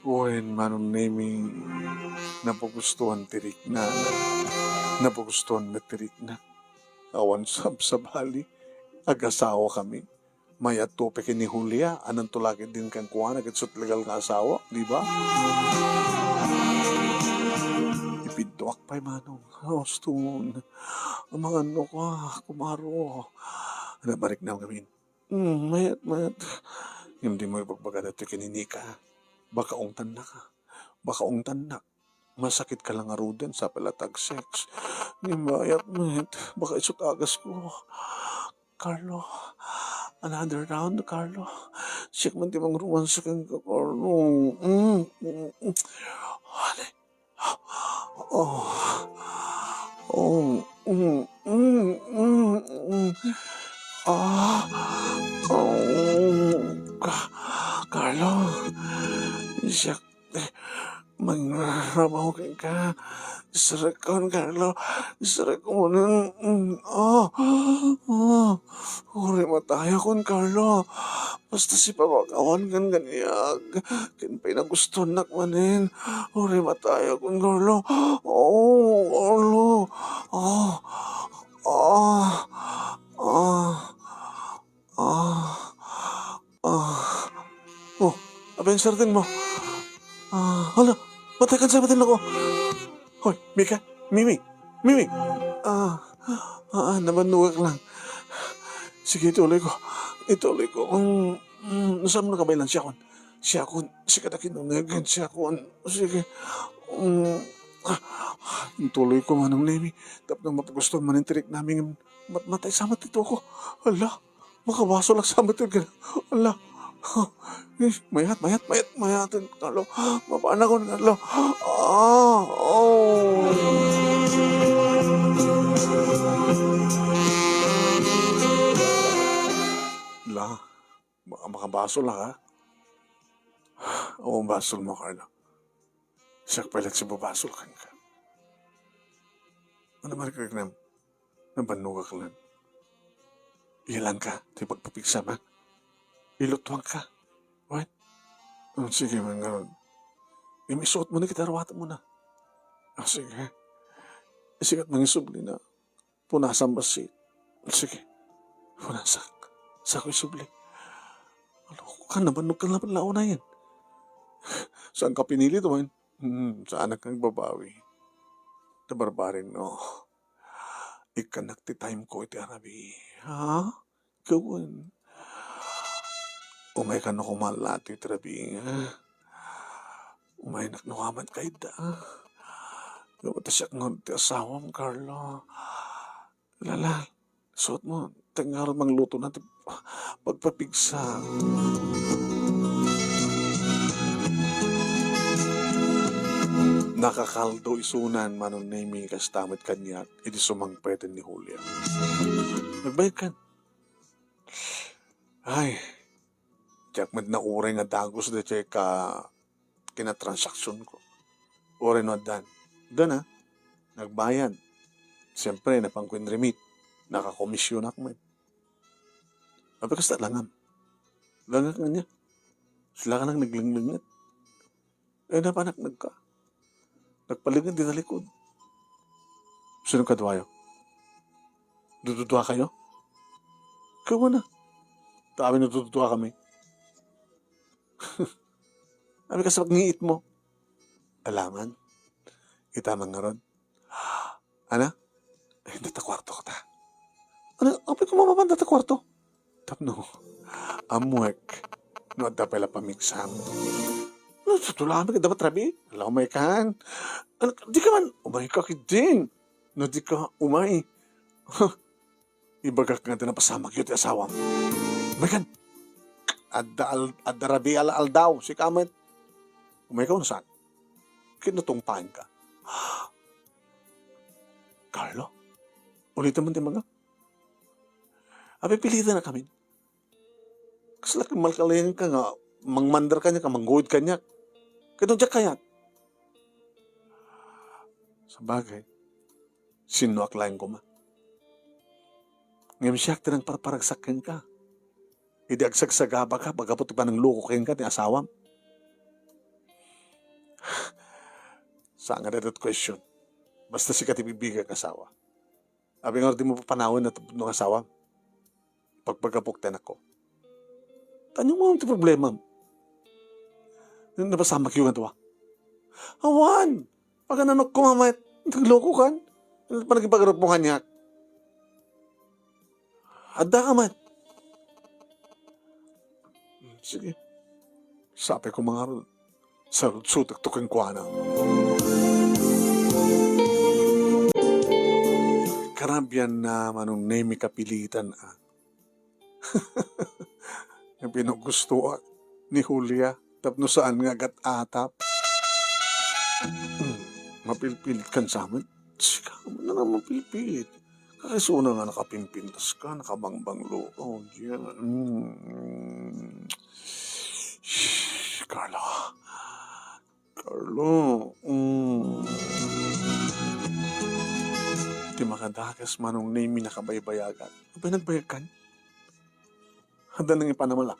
Wen, manong Nemi, napagustuhan ti rikna. Napagustuhan met ti rikna. Awan sabsabali. Agasawakami. Mayat to pay ken ni Julia, ananto la ketdin kenkuana, ket isu ti legal nga asawa, di ba? Ipintoak pay, Manong. Uston. Amangan no ka, kumaro. Ano, mariknam ngamin. Hmm, mayat, mayat. Ngem dimo ibagbaga daytoy ken ni Nika. Baka ungtannaka. Baka ungtannak. Masakit ka lang ngaruden, sapay la ta ag-sex. Ngem mayat met. Baka isu ti agasko. Carlo, another round, Carlo. Siak man ti mangromansa kenka, Carlo. Mm, mm, mm. Oh. Oh. Mm, mm, mm, mm. Ah. Oh. Ka-, Carlo. Siak, eh, mangrabaw kenka. Isaragkon, Carlo. Isaragkon. Mm, mm. Ah. Ah. Uray matayakon, Carlo. Basta sipabagawan kan kaniak, ken pay nagustuannak manen. Uray matayakon, Carlo. Oh, Carlo. Ah, ah, ah, ah, ah. Oh, apay nga sarteng mo? Ah, hala, matay kan sa matin ako. Hoy, Mika, Mimi, Mimi. Ah, ah, nabannogak lang. Sige, ituloy ko. Ituloy ko. Mm, mm, saan mo nakabaylan? Siakon. Siakon. Sika ta kinuneg. Siakon. Sige. Mm, ah, ituloy ko, Manong Nemi. Tapno mapagustuhan manen ti riknami. Mat-, matay sa matito ko. Hala. Makabasol ak sa amat ken, ala. Eh, mayat, mayat, mayat, mayat, Carlo. Mapanakon, Carlo. Ah, oh. La, baka makabasol, ha? Awan basol mo, Carlo. Siak pay laeng ti mabasol kenka. Ano man riknam? Nabannogak lang. Iyalanka ti pagpapigsam, ha? Ilutuanka. Wen? Oh, sige man ngarud. Imisuot mo na kita, aruaten mo na. Ah, sige. Sige, mangisubli na. Punasam bassit. Sige. Punasak. Sako isubli. Ano, kan nabannog ka laban laonayen. Saan ka pinili to, man? Hmm, saan ka nagbabawi? Tabarbarin, no? Ikkanak ti time ko iti arabi. Ha? Kawan. Umay ka no kumala ti trabi, ha? Umay nak no amat kayda, ha? Gawat siak ngarud ti asawam, Carlo. Lala, suot mo, tengarud mangluto na ti pagpapigsa. Nakakaldo isunan, Manong Nemi, kasta met kaniak, idi sumangpeten ni Julia. Nagbayad kan. Ay, diak met nauray nga dagus daytoy ka kinatransaksionko. Uray no addan. Addan, a. Nagbayad. Siyempre, napanko inremit. Nakakomisionak met. Apay kasta langam. Langak nga niya. Sila ka lang naglenglenget. Eh, napanaknag ka. Nagpalingan di talikod. Sino kaduayo? Dududua kayo? Kawa na. Ta amin no dududua kami. Amin ka sa pagngit mo. Alaman. Kita man ngaron. Ana? Ay, data kwarto ko ta. Ano, apay ko mapapan data kwarto? Tapno, amuek, no adda pay la pamigsam. No, tutulami ka dapat rabi? Ala, umay kan. Ano, di ka man, umay ka kidin. No, di ka, umay. Ibagak nga ti napasamak yu ti asawam. Umay kan. Adda, al-, adda rabi ala aldaw, si kamet. Umay ka, unusan. Kinutungpain ka. Carlo, ulitan man ti mga. Apay pilitan na kami. Kasla malkalayan ka nga mangmandar kaniak, mangguid kaniak. Ket no diak kayat. Sabagay, sinnoak laeng koma. Ngem siak ti nangparparagsak kenka. Idi agsagsagaba ka, paggapu ti panangloko kenka ti asawam. Saan nga dadat question. Basta sika ti bibiag nga asawa. Abi nga dimo papanawen no asawam. Pagpagapok ti anakko. Tanyo nga ti problema. Napasamak yung adwa. Awan! Pagananok ko, mamet. Naglokokan. Ano pa naging pagrupungan niya? Adda ka man. Sige. Sapay ko mangarod. Sarudsutek to kenkuana. Karabian na Manong Nemi kapilitan, ah. Nga pinugustoak ni Julia tapno saan nga agat-atap. Mapilpilit kan samet. Sika man na nga mapilpilit. Kaisuna nga nakapimpintas ka, nakabangbanglo ka, o diyan. Mm. Shh, Carlo. Carlo. Mm. Ti makadakas Manong Nemi nakabaybayagan. Apay nagbayag kan? Adda nang ipanamala.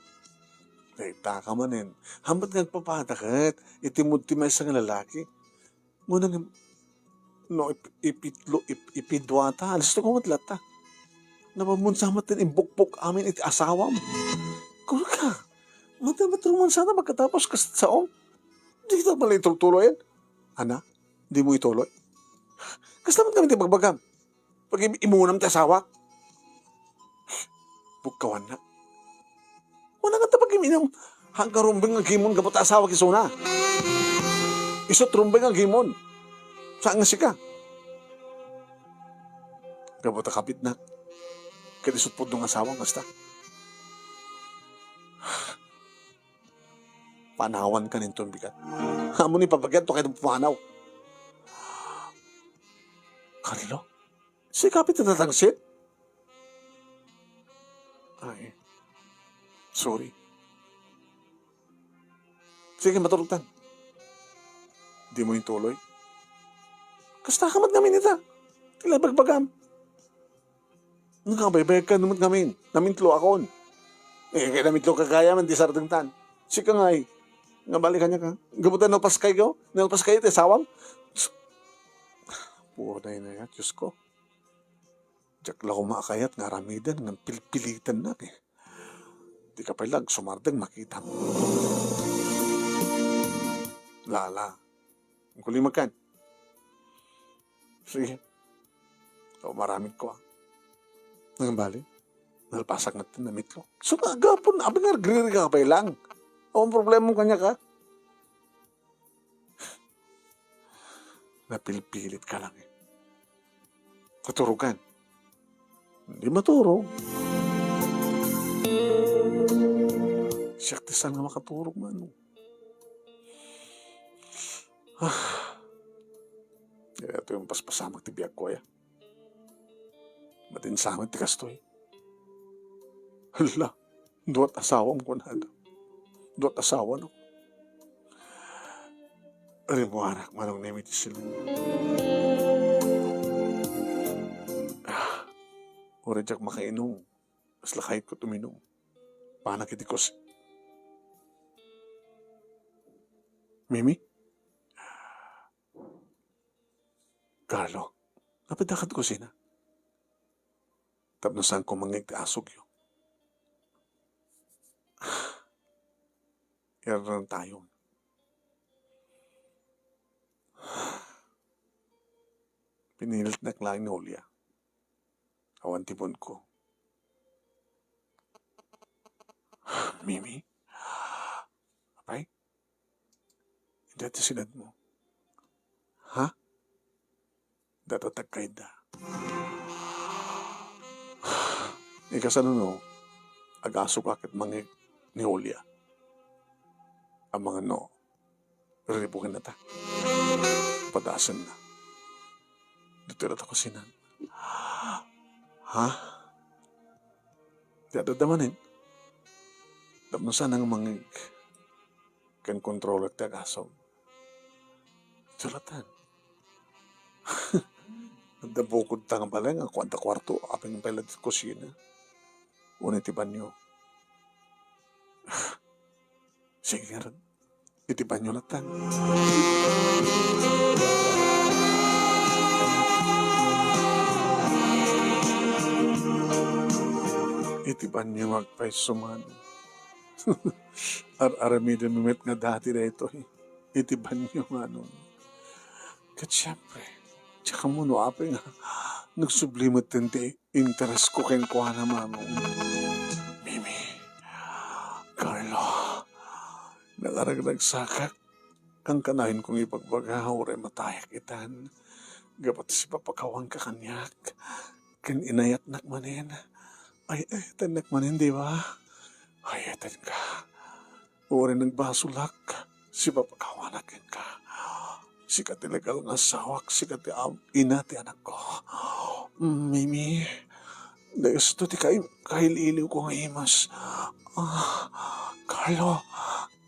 Dayta ka manen. Hamat nga agpapadaket. Iti mood ti maysa nga lalaki. Ngunang no ip-, ipitlo, ip-, ipidua ta, alisto ko met latta. Napammunsa met ti imbukbok amin iti asawam. Kurka, mata met roman sana pagkatapos kas saom. Di kita pala itultuloyen. Ana, di mo ituloy. Kasta met kami ti bagbagam. Pag im-, imunam ti asawak. Bukkawannak. Wala nga ta pag-iminum. Hanggang rumbeng nga gimon gapu ta asawak isuna. Isut rumbeng nga gimon. Saan nga sika? Gapu ta kapitnak. Ket isut pudno nga asawak, basta. Panawan ka ninton bigat. Amo ni papagiat to kay pumanaw. Carlo? Sika pay ti tatangsit? Ay, sorry. Sige, maturog tan. Di mo intuloy. Kasta ka met ngamin ita. Ti la ibagbagam. Nakabaybayag ka met ngamin. Namintlo akon. Eh, kay namintlo ka kaya man, di sardeng tan. Sika ngay. Nga balikan niya ka. Gapu ta nalpas kayo? Nalpas kayo ti asawam? Puro na yun, Diyos ko. Diak la koma a kayat nga aramiden nga pilpilitan na, eh. Di ka pay la agsumardeng makitam. Lala. Ang kulimag kan. Sige. Ikaw maramid ko, ah. Nang bali, nalpasak nga ti namitlo. So, agapon, abi nga, agriri ka pay lang. Ang problema mo kanya ka? Napilpilit ka lang, eh. Katurugan. Di maturog. Siak ti saan nga makaturog man. Ah. Ito yung paspasamak ti biag ko, ya. Matinsamak ti kastoy. Hala, duat asawam kunada. Duat asawa, no? Ari mo, anak, manong nemi ti silong. Ah, uri diak makainom. Mas lakayat ko tuminom. Panak iti kus-, Mimi? Carlo, apay dakad kusina? Tapno saan ko mangngeg ti asugyo. Iran tayo. Pinilit na lang ni Julia. Awan ti puonko. Mimi? Apay? Ida ti sinadmo. Ha? Data tagkayda. Ikasano no, agasok a ket mangngeg ni Julia. Amangan no, riribukan na ta. Padasen na. Dito na ta kusinan. Ha? Di adda manen. Tapno saan nga mangngeg. Ken controller ti agasok. Sulatan. Adda bukod ta nga balay nga kuanta kuarto, apay nga pay la ti kusina. Wenno ti banyo. Sige ngarud. Iti banyo latta. Ti banio nga agpayso, Manong. Ar-aramidenmi met nga dati daytoy iti banio, Manong. Ket siempre, diak ammo no apay nga nagsubli metten ti interesko kenkuana, Manong. Mimi, Carlo, nakaragragsakak. Kankanayon kong ibagbaga, uray matayak itan. Gapu ta sipapakawanka kaniak, ken inayatnak manen. Ay, ayatennak manen, di ba? Ayatenka. Uray nagbasolak, sipapakawanak kenka. Sika ti legal nga asawak, sika ti am-, ina ti anakko. Mimi, dayta ti kay-, kailiwliwko nga imus. Ah, Carlo,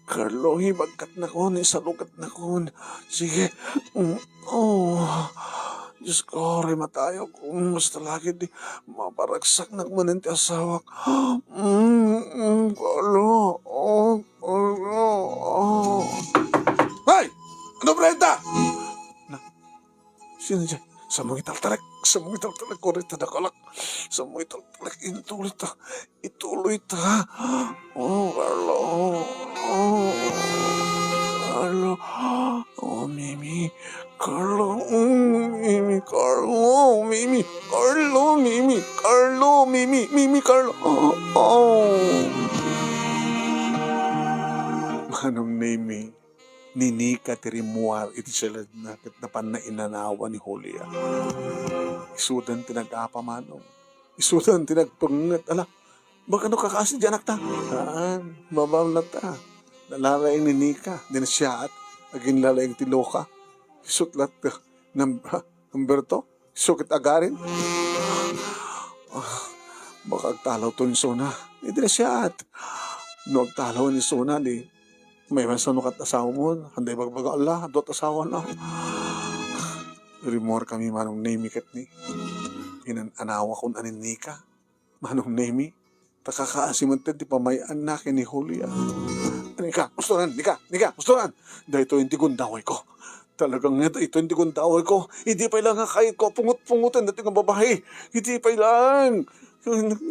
Carlo, ibagkatnakon, isalukatnakon. Sige. Mm, oh. Diyos ko, uray matayok. Mm, basta lagi di maparagsaknak manen ti asawak. Mm, mm, Carlo. Oh, Carlo. Oh. Hey! Ano, Brenda? Na, sino dyan? Sa mga italtalak, sa mga italtalak, uray ta nakalak. Sa mga italtalak, intuloy ta. Ituloy ta. Oh, Carlo. Oh, Carlo. Oh, Mimi. Carlo. Oh, Mimi. Carlo. Mimi. Carlo. Mimi. Carlo. Mimi. Mimi. Carlo. Oh, oh. Manong Nemi, ni Nika ti rimmuar iti siledna ket napanna inanawa ni Julia. Isudan ti nag-apa, Manong. Isudan ti nagpengnget. Ala, baka no kakaasi di anakta? Haan, mabaw latta. Nalalaing ni Nika, di nasiaat, aginlalaing ti Luka. Isut' latta, nam-, ha, Humberto, isu ket agarin. Ah, baka agtalawto ni Sona. Di nasiaat. No agtalaw ni Sona, di, maymaysa no kat asawamon, anda ibagbaga, ala, adu ti asawana. Rimmuarkami, Manong Nemi, ket ni, inan-anawakon a ni Nika. Manong Nemi, ta kakaasi met ti pamay-anna ken ni Julia. Nika, ustoran, Nika, Nika, ustoran. Daytoy ti gundawayko. Talaga nga daytoy ti gundawayko. Idi pay laeng nga kayatko, pungot-pungoten daytoy nga babai. Idi pay laeng.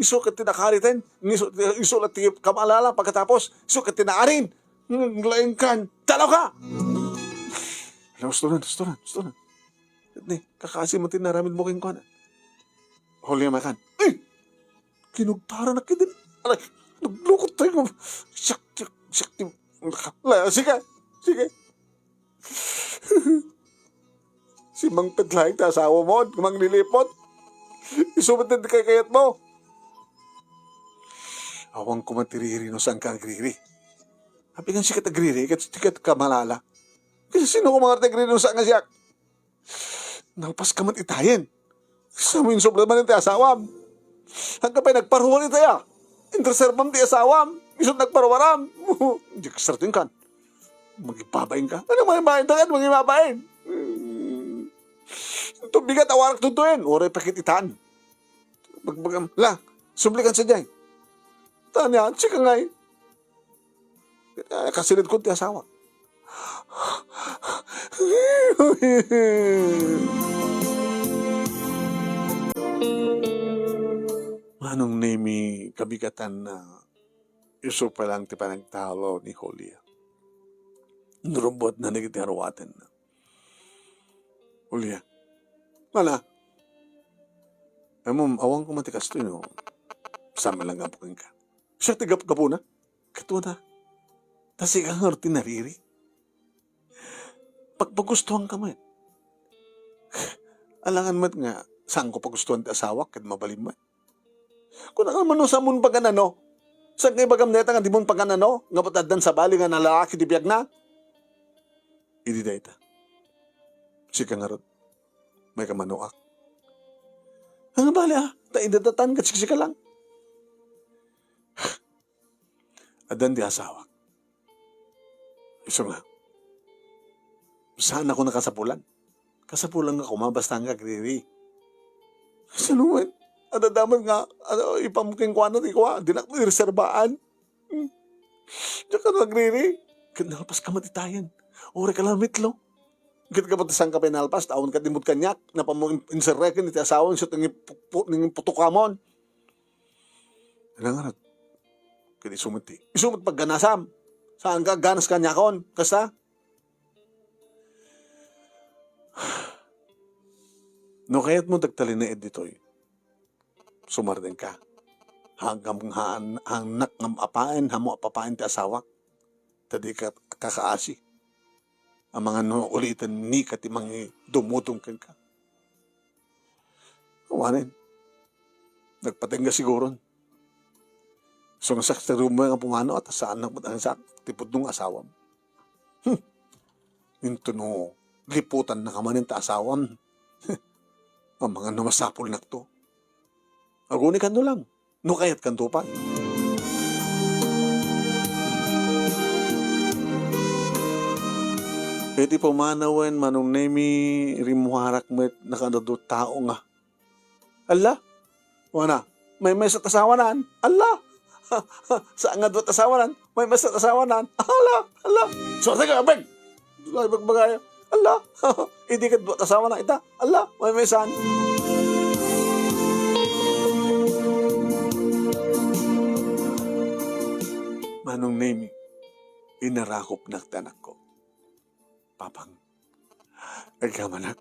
Isu ket ti nakariten. Isu, isu la ti kamalala pagkatapos. Isu ket ti naarin. Laengkan. Talaga! Hala, ustoran, ustoran, ustoran. Ni, kakaasi met ti naramidmo kenkuana. Julia, makan. Ay! Kinugtaranak iti, aray, naglukot tayo. Siak, siak, siak, ti, la, sige, sige. Simangpet laeng ti asawamon, manglilipot. Isu met ti kaykayatmo. Awan koma ti riri no saan ka agriri. Apay nga sika ti agriri, ket, ket kamalala. Ket sino koma nga ti agriri no saan nga siak? Nalpas ka met itayen. Sa mo insubli manen ti asawam. Saan ka pay nagparuar itaya? Inreserbam ti asawam. Isu ti nagparuaram. Di ka sartingkan. Magibabain ka. Ano magibabain? Tagan magibabain. Hmm. Ito bigat awarak tutuin. Uray pakit itan. Bagbagam. La, sublikan sa jay. Tanya, sika ngay. Ah, kasilid ko ti asawa. Manong Nemi, kabigatan na isu pa lang ti panagtalo ni Julia. Nurubot na nagiti aruaten na. Julia. Mana? Amom, awan ko man ti kastoy, no? Saan man lang gapu kenka. Siya ti gap-, gapuna. Katua na. Ta sika nga ti nariri. Pagpagustuhan ka man. Alangan met nga, saan ko pagustuhan ti asawak, ket mabalin man. Kuna ka man no, saan mon pagan-ano? Saan nga ibagam dayta nga di mon pagan-ano? Nga ba't addan sabali nga nalalaki ti biagna? Idi dayta. Sika ngarud. May kamanoak. Nga bali, ah, ta idadatan ket siksika lang. Addan ti asawak. Isu nga. Saan ako nakasapulan? Kasapulan nga koma, basta nga agriri. Sino man? Adda damag nga, ano, ipam kenkuana ti kua, dinak reservaan. Hmm. Diak ka agriri. Ket nalpas ka met itayen. Uray ka lang mitlo. Ket kapag saan ka pinalpas, taon ka dimut kaniak, napamo in-, inserreken iti asawa, isu ti nangipu-, nangiputokamon. Nangarat. Ket isu met ti, isu met pagganasam. Saan ka agganas kaniakon? Kasta? No kayatmo dagtalinaed ditoy, sumardengka. Hangngam-, haan-, hangnak ngam apaen, hammo apapaen ti asawak. Ta dika kakaasi. Amangan no ulitan ni ka ti mangidumudum kenka. Awanen. Nagpatengga siguron. So nga saksarumo nga pumano at saan na ang sak-, ti pudno nga asawam. Hmm. Into no, liputan na ka manen ta asawam. Amangan no masapul nakto. Aguni kan no lang. No kayat kan to pay. Iti pumanawen, Manong Nemi, rimmuarak met nakadado tao nga. Alla? Wana, maymaysa ti asawanan. Alla? Saan nga dua ti asawanan? Maymaysa ti asawanan. Alla? Alla? Suwerte ka, Abeng! Dulay bagbagaya. Alla? Idi ka dua ti asawanan ita. Alla? Maymaysan. Manong Nemi, inarakopnak ti anakko. Papang, agyamanak.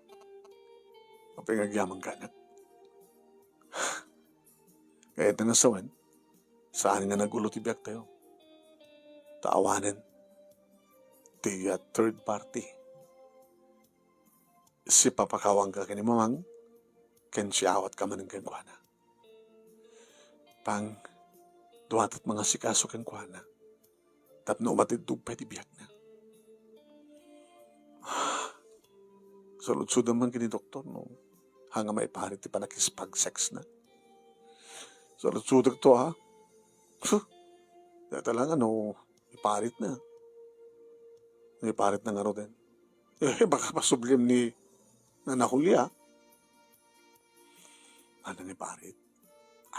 Apay nga agyamanka, anak? Kayatna nga sawen, saan nga nagulo ti biagtayo. Ta awanen ti, ah, third party. Sipapakawanka ken ni Mamang, ken siawatka manen kenkuana. Pang, duatat mangasikaso kenkuana. Tapno umatiddog pay ti biagna. Saludsodam man ken ni doktor, no? Haan nga maiparit ti panakispag-sexna. Saludsodak to, ha? Huh. Data lang, ano, iparitna. Iparitna ngaruden. Eh, baka pasubliem ni Nana Julia. Ano nga iparit?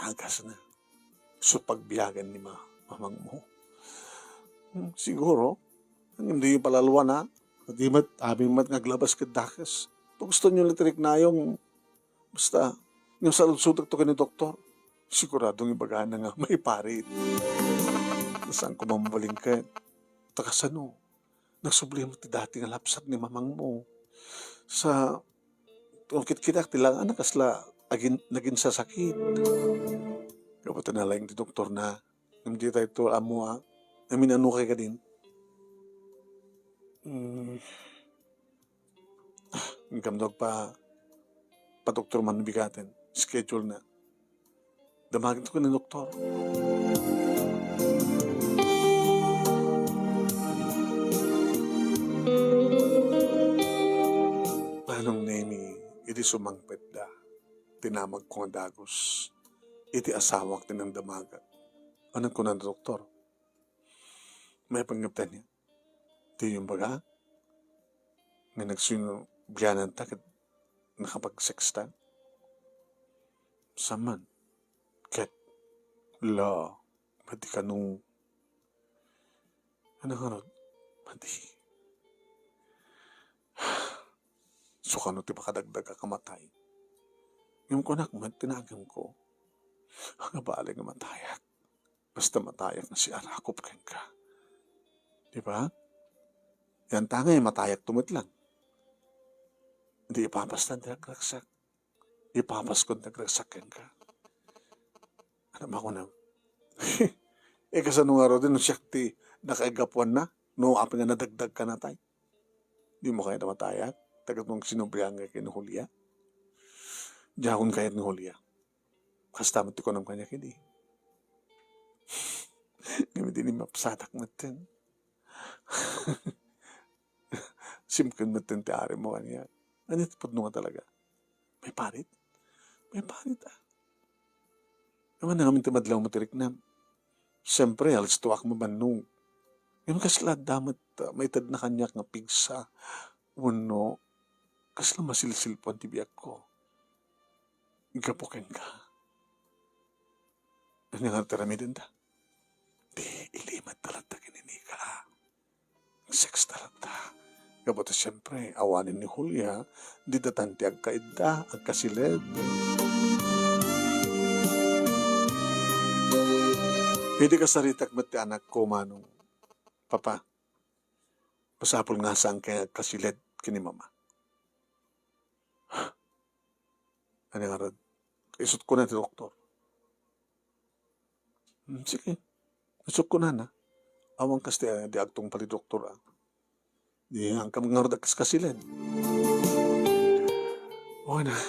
Agasna. So pagbiagan ni ma-, mamangmo. Hmm, siguro. Ngem diyo palaluan, ha? Di met, amin met nga aglabas ket dakes. Gusto niyo la ti riknayong, basta, ngem saludsodakto ken ni doktor. Siguradong ibagana nga maiparit. Saan ko mabalin ket, ta kasano? Nagsubli met ti dati nga lapsat ni mamangmo. Sa, kung kitkitak ti langana, kasla agin-, naginsasakit. Gapu ta nalaing ti doktorna, ngem dita ito ammo a, amin-ano kay kadin. Mm. Ah, ngem no agpa-, padoktor man bigaten, schedule na. Damagento ken ni doktor. Manong Nemi, idi sumangpetda, tinamagko nga dagus. Iti asawak ti nangdamagak. Ano kuna ni doktor? Maipanggep ta niya. Diyo imbaga nga nagsinubliananta ket nakapag-sexta? Saan man? Ket, la, madi kano. Ano ngarud? Madi. So kano ti makadagdagak a matay? Ngem kunak met ti nagemko, nga bale nga matayak. Basta matayak nga siarakop kenka. Di ba? Yan tangay, matayakto met lang. Di ipapastan ti nagragsak. Ipapaskon ti nagragsak kenka. Ano makunam? Eh, kasano ngaruden no siak ti nakaigapuanna? No apay nga nadagdagka natay? Dimo kayat a matayak? Tagatmong sinublian nga ken ni Julia? Diakon kayat ni Julia. Kasta met ti kunam kaniak idi. Ngem idi ni mapsatak metten. Simken metten ti arem mo kaniak. Ania ti pudno nga talaga? Maiparit? Maiparit, ah. Awan na ngamin ti madlaw mo ti riknam. Siyempre, alistoak mabannog. Ngem kasla adda met, ah, maitedna kaniak nga pigsa. Wenno, kasla masilsilpuan ti biagko. Gapu kenka. Ania nga ti aramidenda? Di, ilimedta latta ken ni Nika. Sex ta latta. Gapu ta, siyempre, awanen ni Julia, di datan ti agkaidda, agkasiled. Idi kasaritak met ti anakko, Manong, Papa, masapul nga saankayo nga agkasiled ken ni Mama. Ania ngarud? Isut' kuna ti doktor. Hmm, sige. Isut' kunana. Awan kas ti, ah, di agtungpal ti doktor, ah. Di nga kam ngarud agkaskasiled. Wen, ah.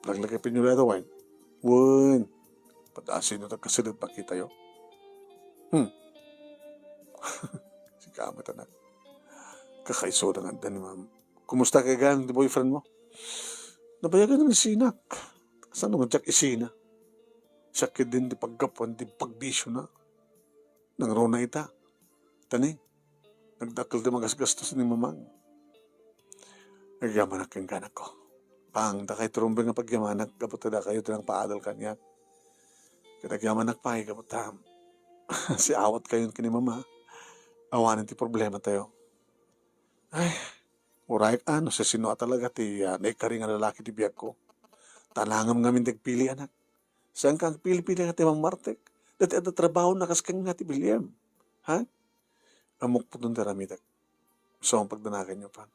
Laglagipennyo dayta, wen. Wen. Padasino ti agkasiled makitayo? Hmm. Sika met, anak. Kakaisuna nga adda ni Mama. Kumusta kayat gayam ti boyfriend mo? Nabayagan nga isinak. Kasano nga diak isina? Siak ketdin ti paggapuan ti pagbisiona. Nangruna ita. Tani, nagdakkel ti magasgastos ni Mamang. Agyamanak kenka, anakko. Pang, dakayto rumbeng nga pagyamanak, gapu ta dakayo ti nangpaadal kaniak. Ket agyamanak pay, gapu ta, siawatkayon ken ni Mama. Awanen ti problematayo. Ay, uray, a, no sisino a talaga ti, ah, naikari nga lalaki ti biagko. Ta nangem ngamin ti agpili, anak. Saanka agpili-pili nga ti mangmartek. Dayta adda trabahona kas kenka ti William. Ha? Ammok pudno ti aramidek. Isu nga pagdanaganyo, Pang.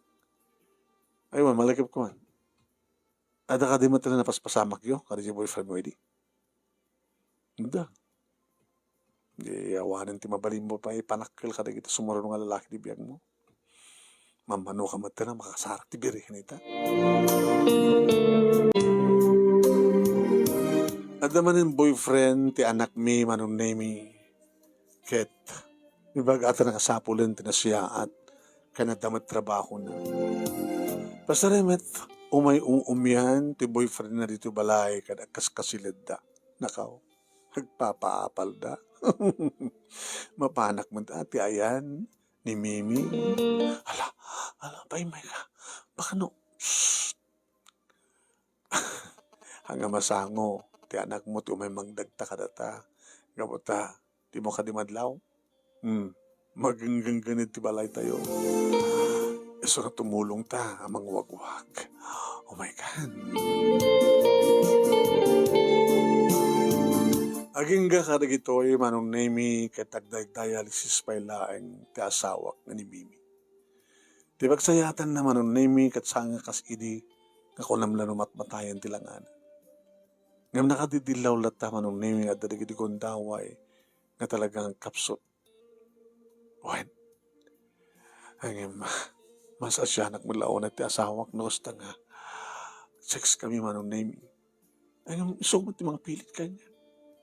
Ay, wen, malagipko man. Adda kadi met ti napaspasamakyo kadi ti boyfriend mo idi? Adda. Di awanen ti mabalinmo pay ipanakkel kadagiti sumurot nga lalaki ti biagmo. Mammanoka met ti makasarak ti birhen ita. Adda manen boyfriend ti anakmi, Manong Nemy, ket ibaga ta nakasapulen ti nasayaat ken adda met trabahona. Pasarem met, umay um-umian ti boyfriendna ditoy balay ket agkaskasiledda. Nakaw, agpapaapalda. Mapanak met a ti ayan ni Mimi. Ala, ala, paimayka. Baka no, shh. Ania masango ti anakmo ti umay mangdagta kadata. Gapu ta, dimo kadi madlaw? Hmm. Magenggenggened ti balaytayo. Isu nga tumulongta a mangwagwag. Oh my God. Agingga kadagitoy, Manong Nemy, ket agdaydialysis pay laeng ti asawak nga ni Mimi. Ti pagsayaatanna, Manong Nemy, ket saan nga kas idi nga kunam la no matmatayen ti langana. Ngem nakadidillaw latta, Manong Nemy, nga adda dagiti gundaway nga talagang agkapsut. Wen. Ngem, mas asianak met la unay ti asawak no kasta nga sex kami, Manong Nemy. Ngem, isu met ti mangpilit kaniak.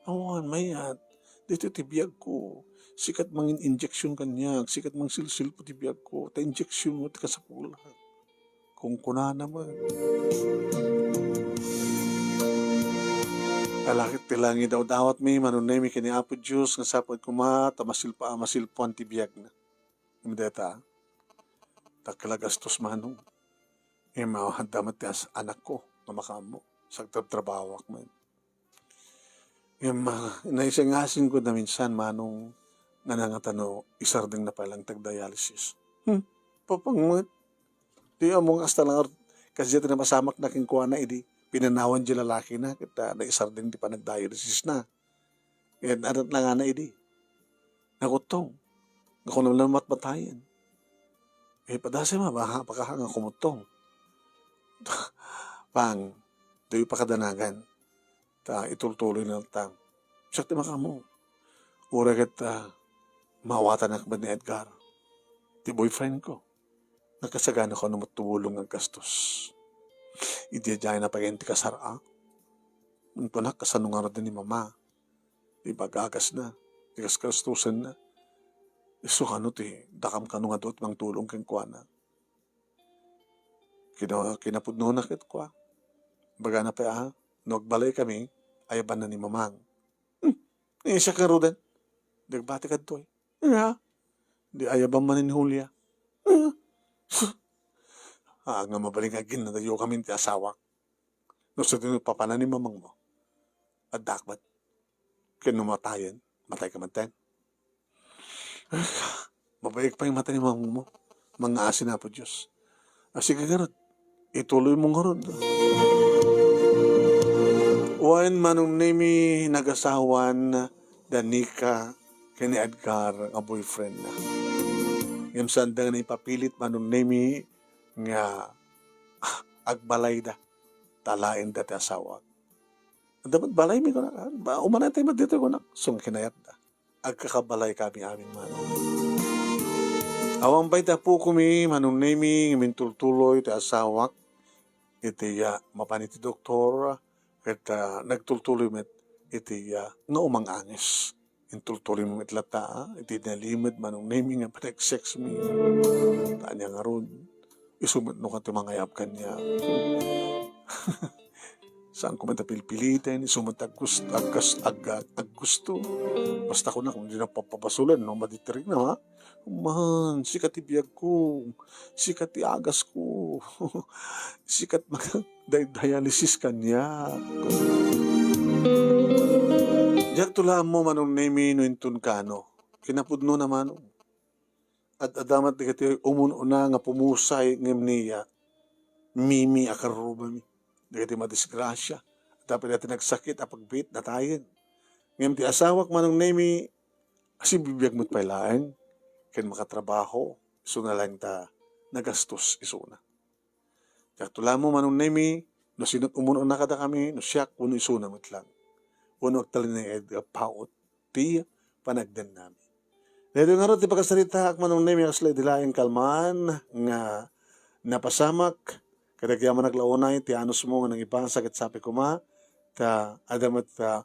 Awan, mayat. Daytoy ti biagko. Sika ti mangin-injection kaniak, sika ti mangsilsilpo ti biagko. Ta injection mo ti kasapulan. Kunkunana met. Ala ket ti langit, dawdawatmi, Manong Nemy, ken ni Apo Dios nga sapay koma ta masilpa-, masilpuan ti biagna. Ngem dayta, dakkel a gastos, Manong. Ngem, ah, adda met ti as-, anakko nga makaammo. Sagtrabtrabahoak met. Ngem, ah, naisingasingko na minsan, Manong, nga nangata no isardengna pay lang ti agdialysis. Hmm, papang met. Di ammo nga kasta lang ar-, kasdiay ti napasamakna kenkuana idi pinanawan di lalakina ket, ah, naisardeng ti panagdialysisna. Ket adat langana idi. Nakuttong. Nga kunam la matmatayen. Eh, padasem a, baka, baka nga kumuttong. Pang, diyo pakadanagan. Ta itultuloy na ta. Siak ti makaammo. Uray ket, ah, maawatanak met ni Edgar, ti boyfriend ko. Nakasagana ko no tumulong nga gastos. Idi diay na pay ti kasar-ak. Kunkuana, kasano ngarud ni Mama? Ti pagagasna, ti gasgastosenna. Isu kano ti dakam kano nga dua ti mangtulong kenkuana. Kina-, kinapudnona ket kua. Bagana pay a, no agbalay kami, ayabanna ni Mamang. Hmm, ni siak ngaruden. Di agbati kadto, eh. Nga, di ayaban man ni Julia. Ah, nga mabalin nga aginnadayo kami ti asawak. No sadino papanan ni Mamang mo, addaak met. Ken no matayen, matay ka met ten. Ay, mabayag pay mata ni Mamang mo. Mangngaasi na, Apo Dios. Ah, sige ngarud. Ituloy mo ngarud. Wen, Manong Nemy, nagasawan da Nika ken ni Edgar nga boyfriendna. Ngem saanda nga naipapilit, Manong Nemi, nga agbalayda ta alaenda ti asawak. Adda met balaymi, kunak, ah. Ba, umanay tayo met ditoy, kunak. Isu nga kinayatda. Agkakabalay kami amin, Manong. Awan pay ti apokomi, Manong Nemi, nga mintultuloy ti asawak iti, ah, mapan iti doktor, ket, ah, nagtultuloy met iti, ah, nga umang-angis. Intultuloy met latta, ah, iti nalimed, Manong Nemi, nga panag-sex mi. Ta ania ngarud, isu met no kano ti mangayab kaniak. Saanko met a pilpiliten, isu met aggus-, aggas-, agga-, aggusto. Basta kunak, dina papabasolen, no, madi ti rikna, ha? Man, sika ti biagko, sika ti agasko, sika ti mag-, di-, dialysis kaniak. Diak to la ammo, Manong Nemi, no inton kano. Kinapudnona, Manong. Ad-adda met dagiti umun-una nga pumusay ngem ni, ah, Mimi a karrubami. Dagiti madisgrasia, adda pay dagiti nagsakit a pagbiit natayen. Ngem ti asawak, Manong Nemi, sibibiag met pay laeng ken makatrabaho, isuna laeng ta nagastos isuna. Diak to la ammo, Manong Nemi, no sino't umun-una kadakami, no siak wenno isuna met lang. Wenno agtalinaed nga paut ti panagdennami. Daytoy ngarud ti pakasaritaak, Manong Nemi, a kasla idi laeng kalman nga napasamak, ket agyamanak la unay ti anusmo nga nangibasa ket sapay koma, ta adda met, ah,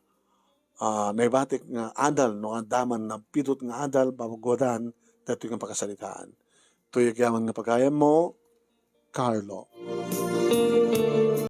ah, naibatik nga adal, no, adda man napidut nga adal babago adan daytoy nga pakasaritaan. Toy agyaman nga pagayammo, Carlo.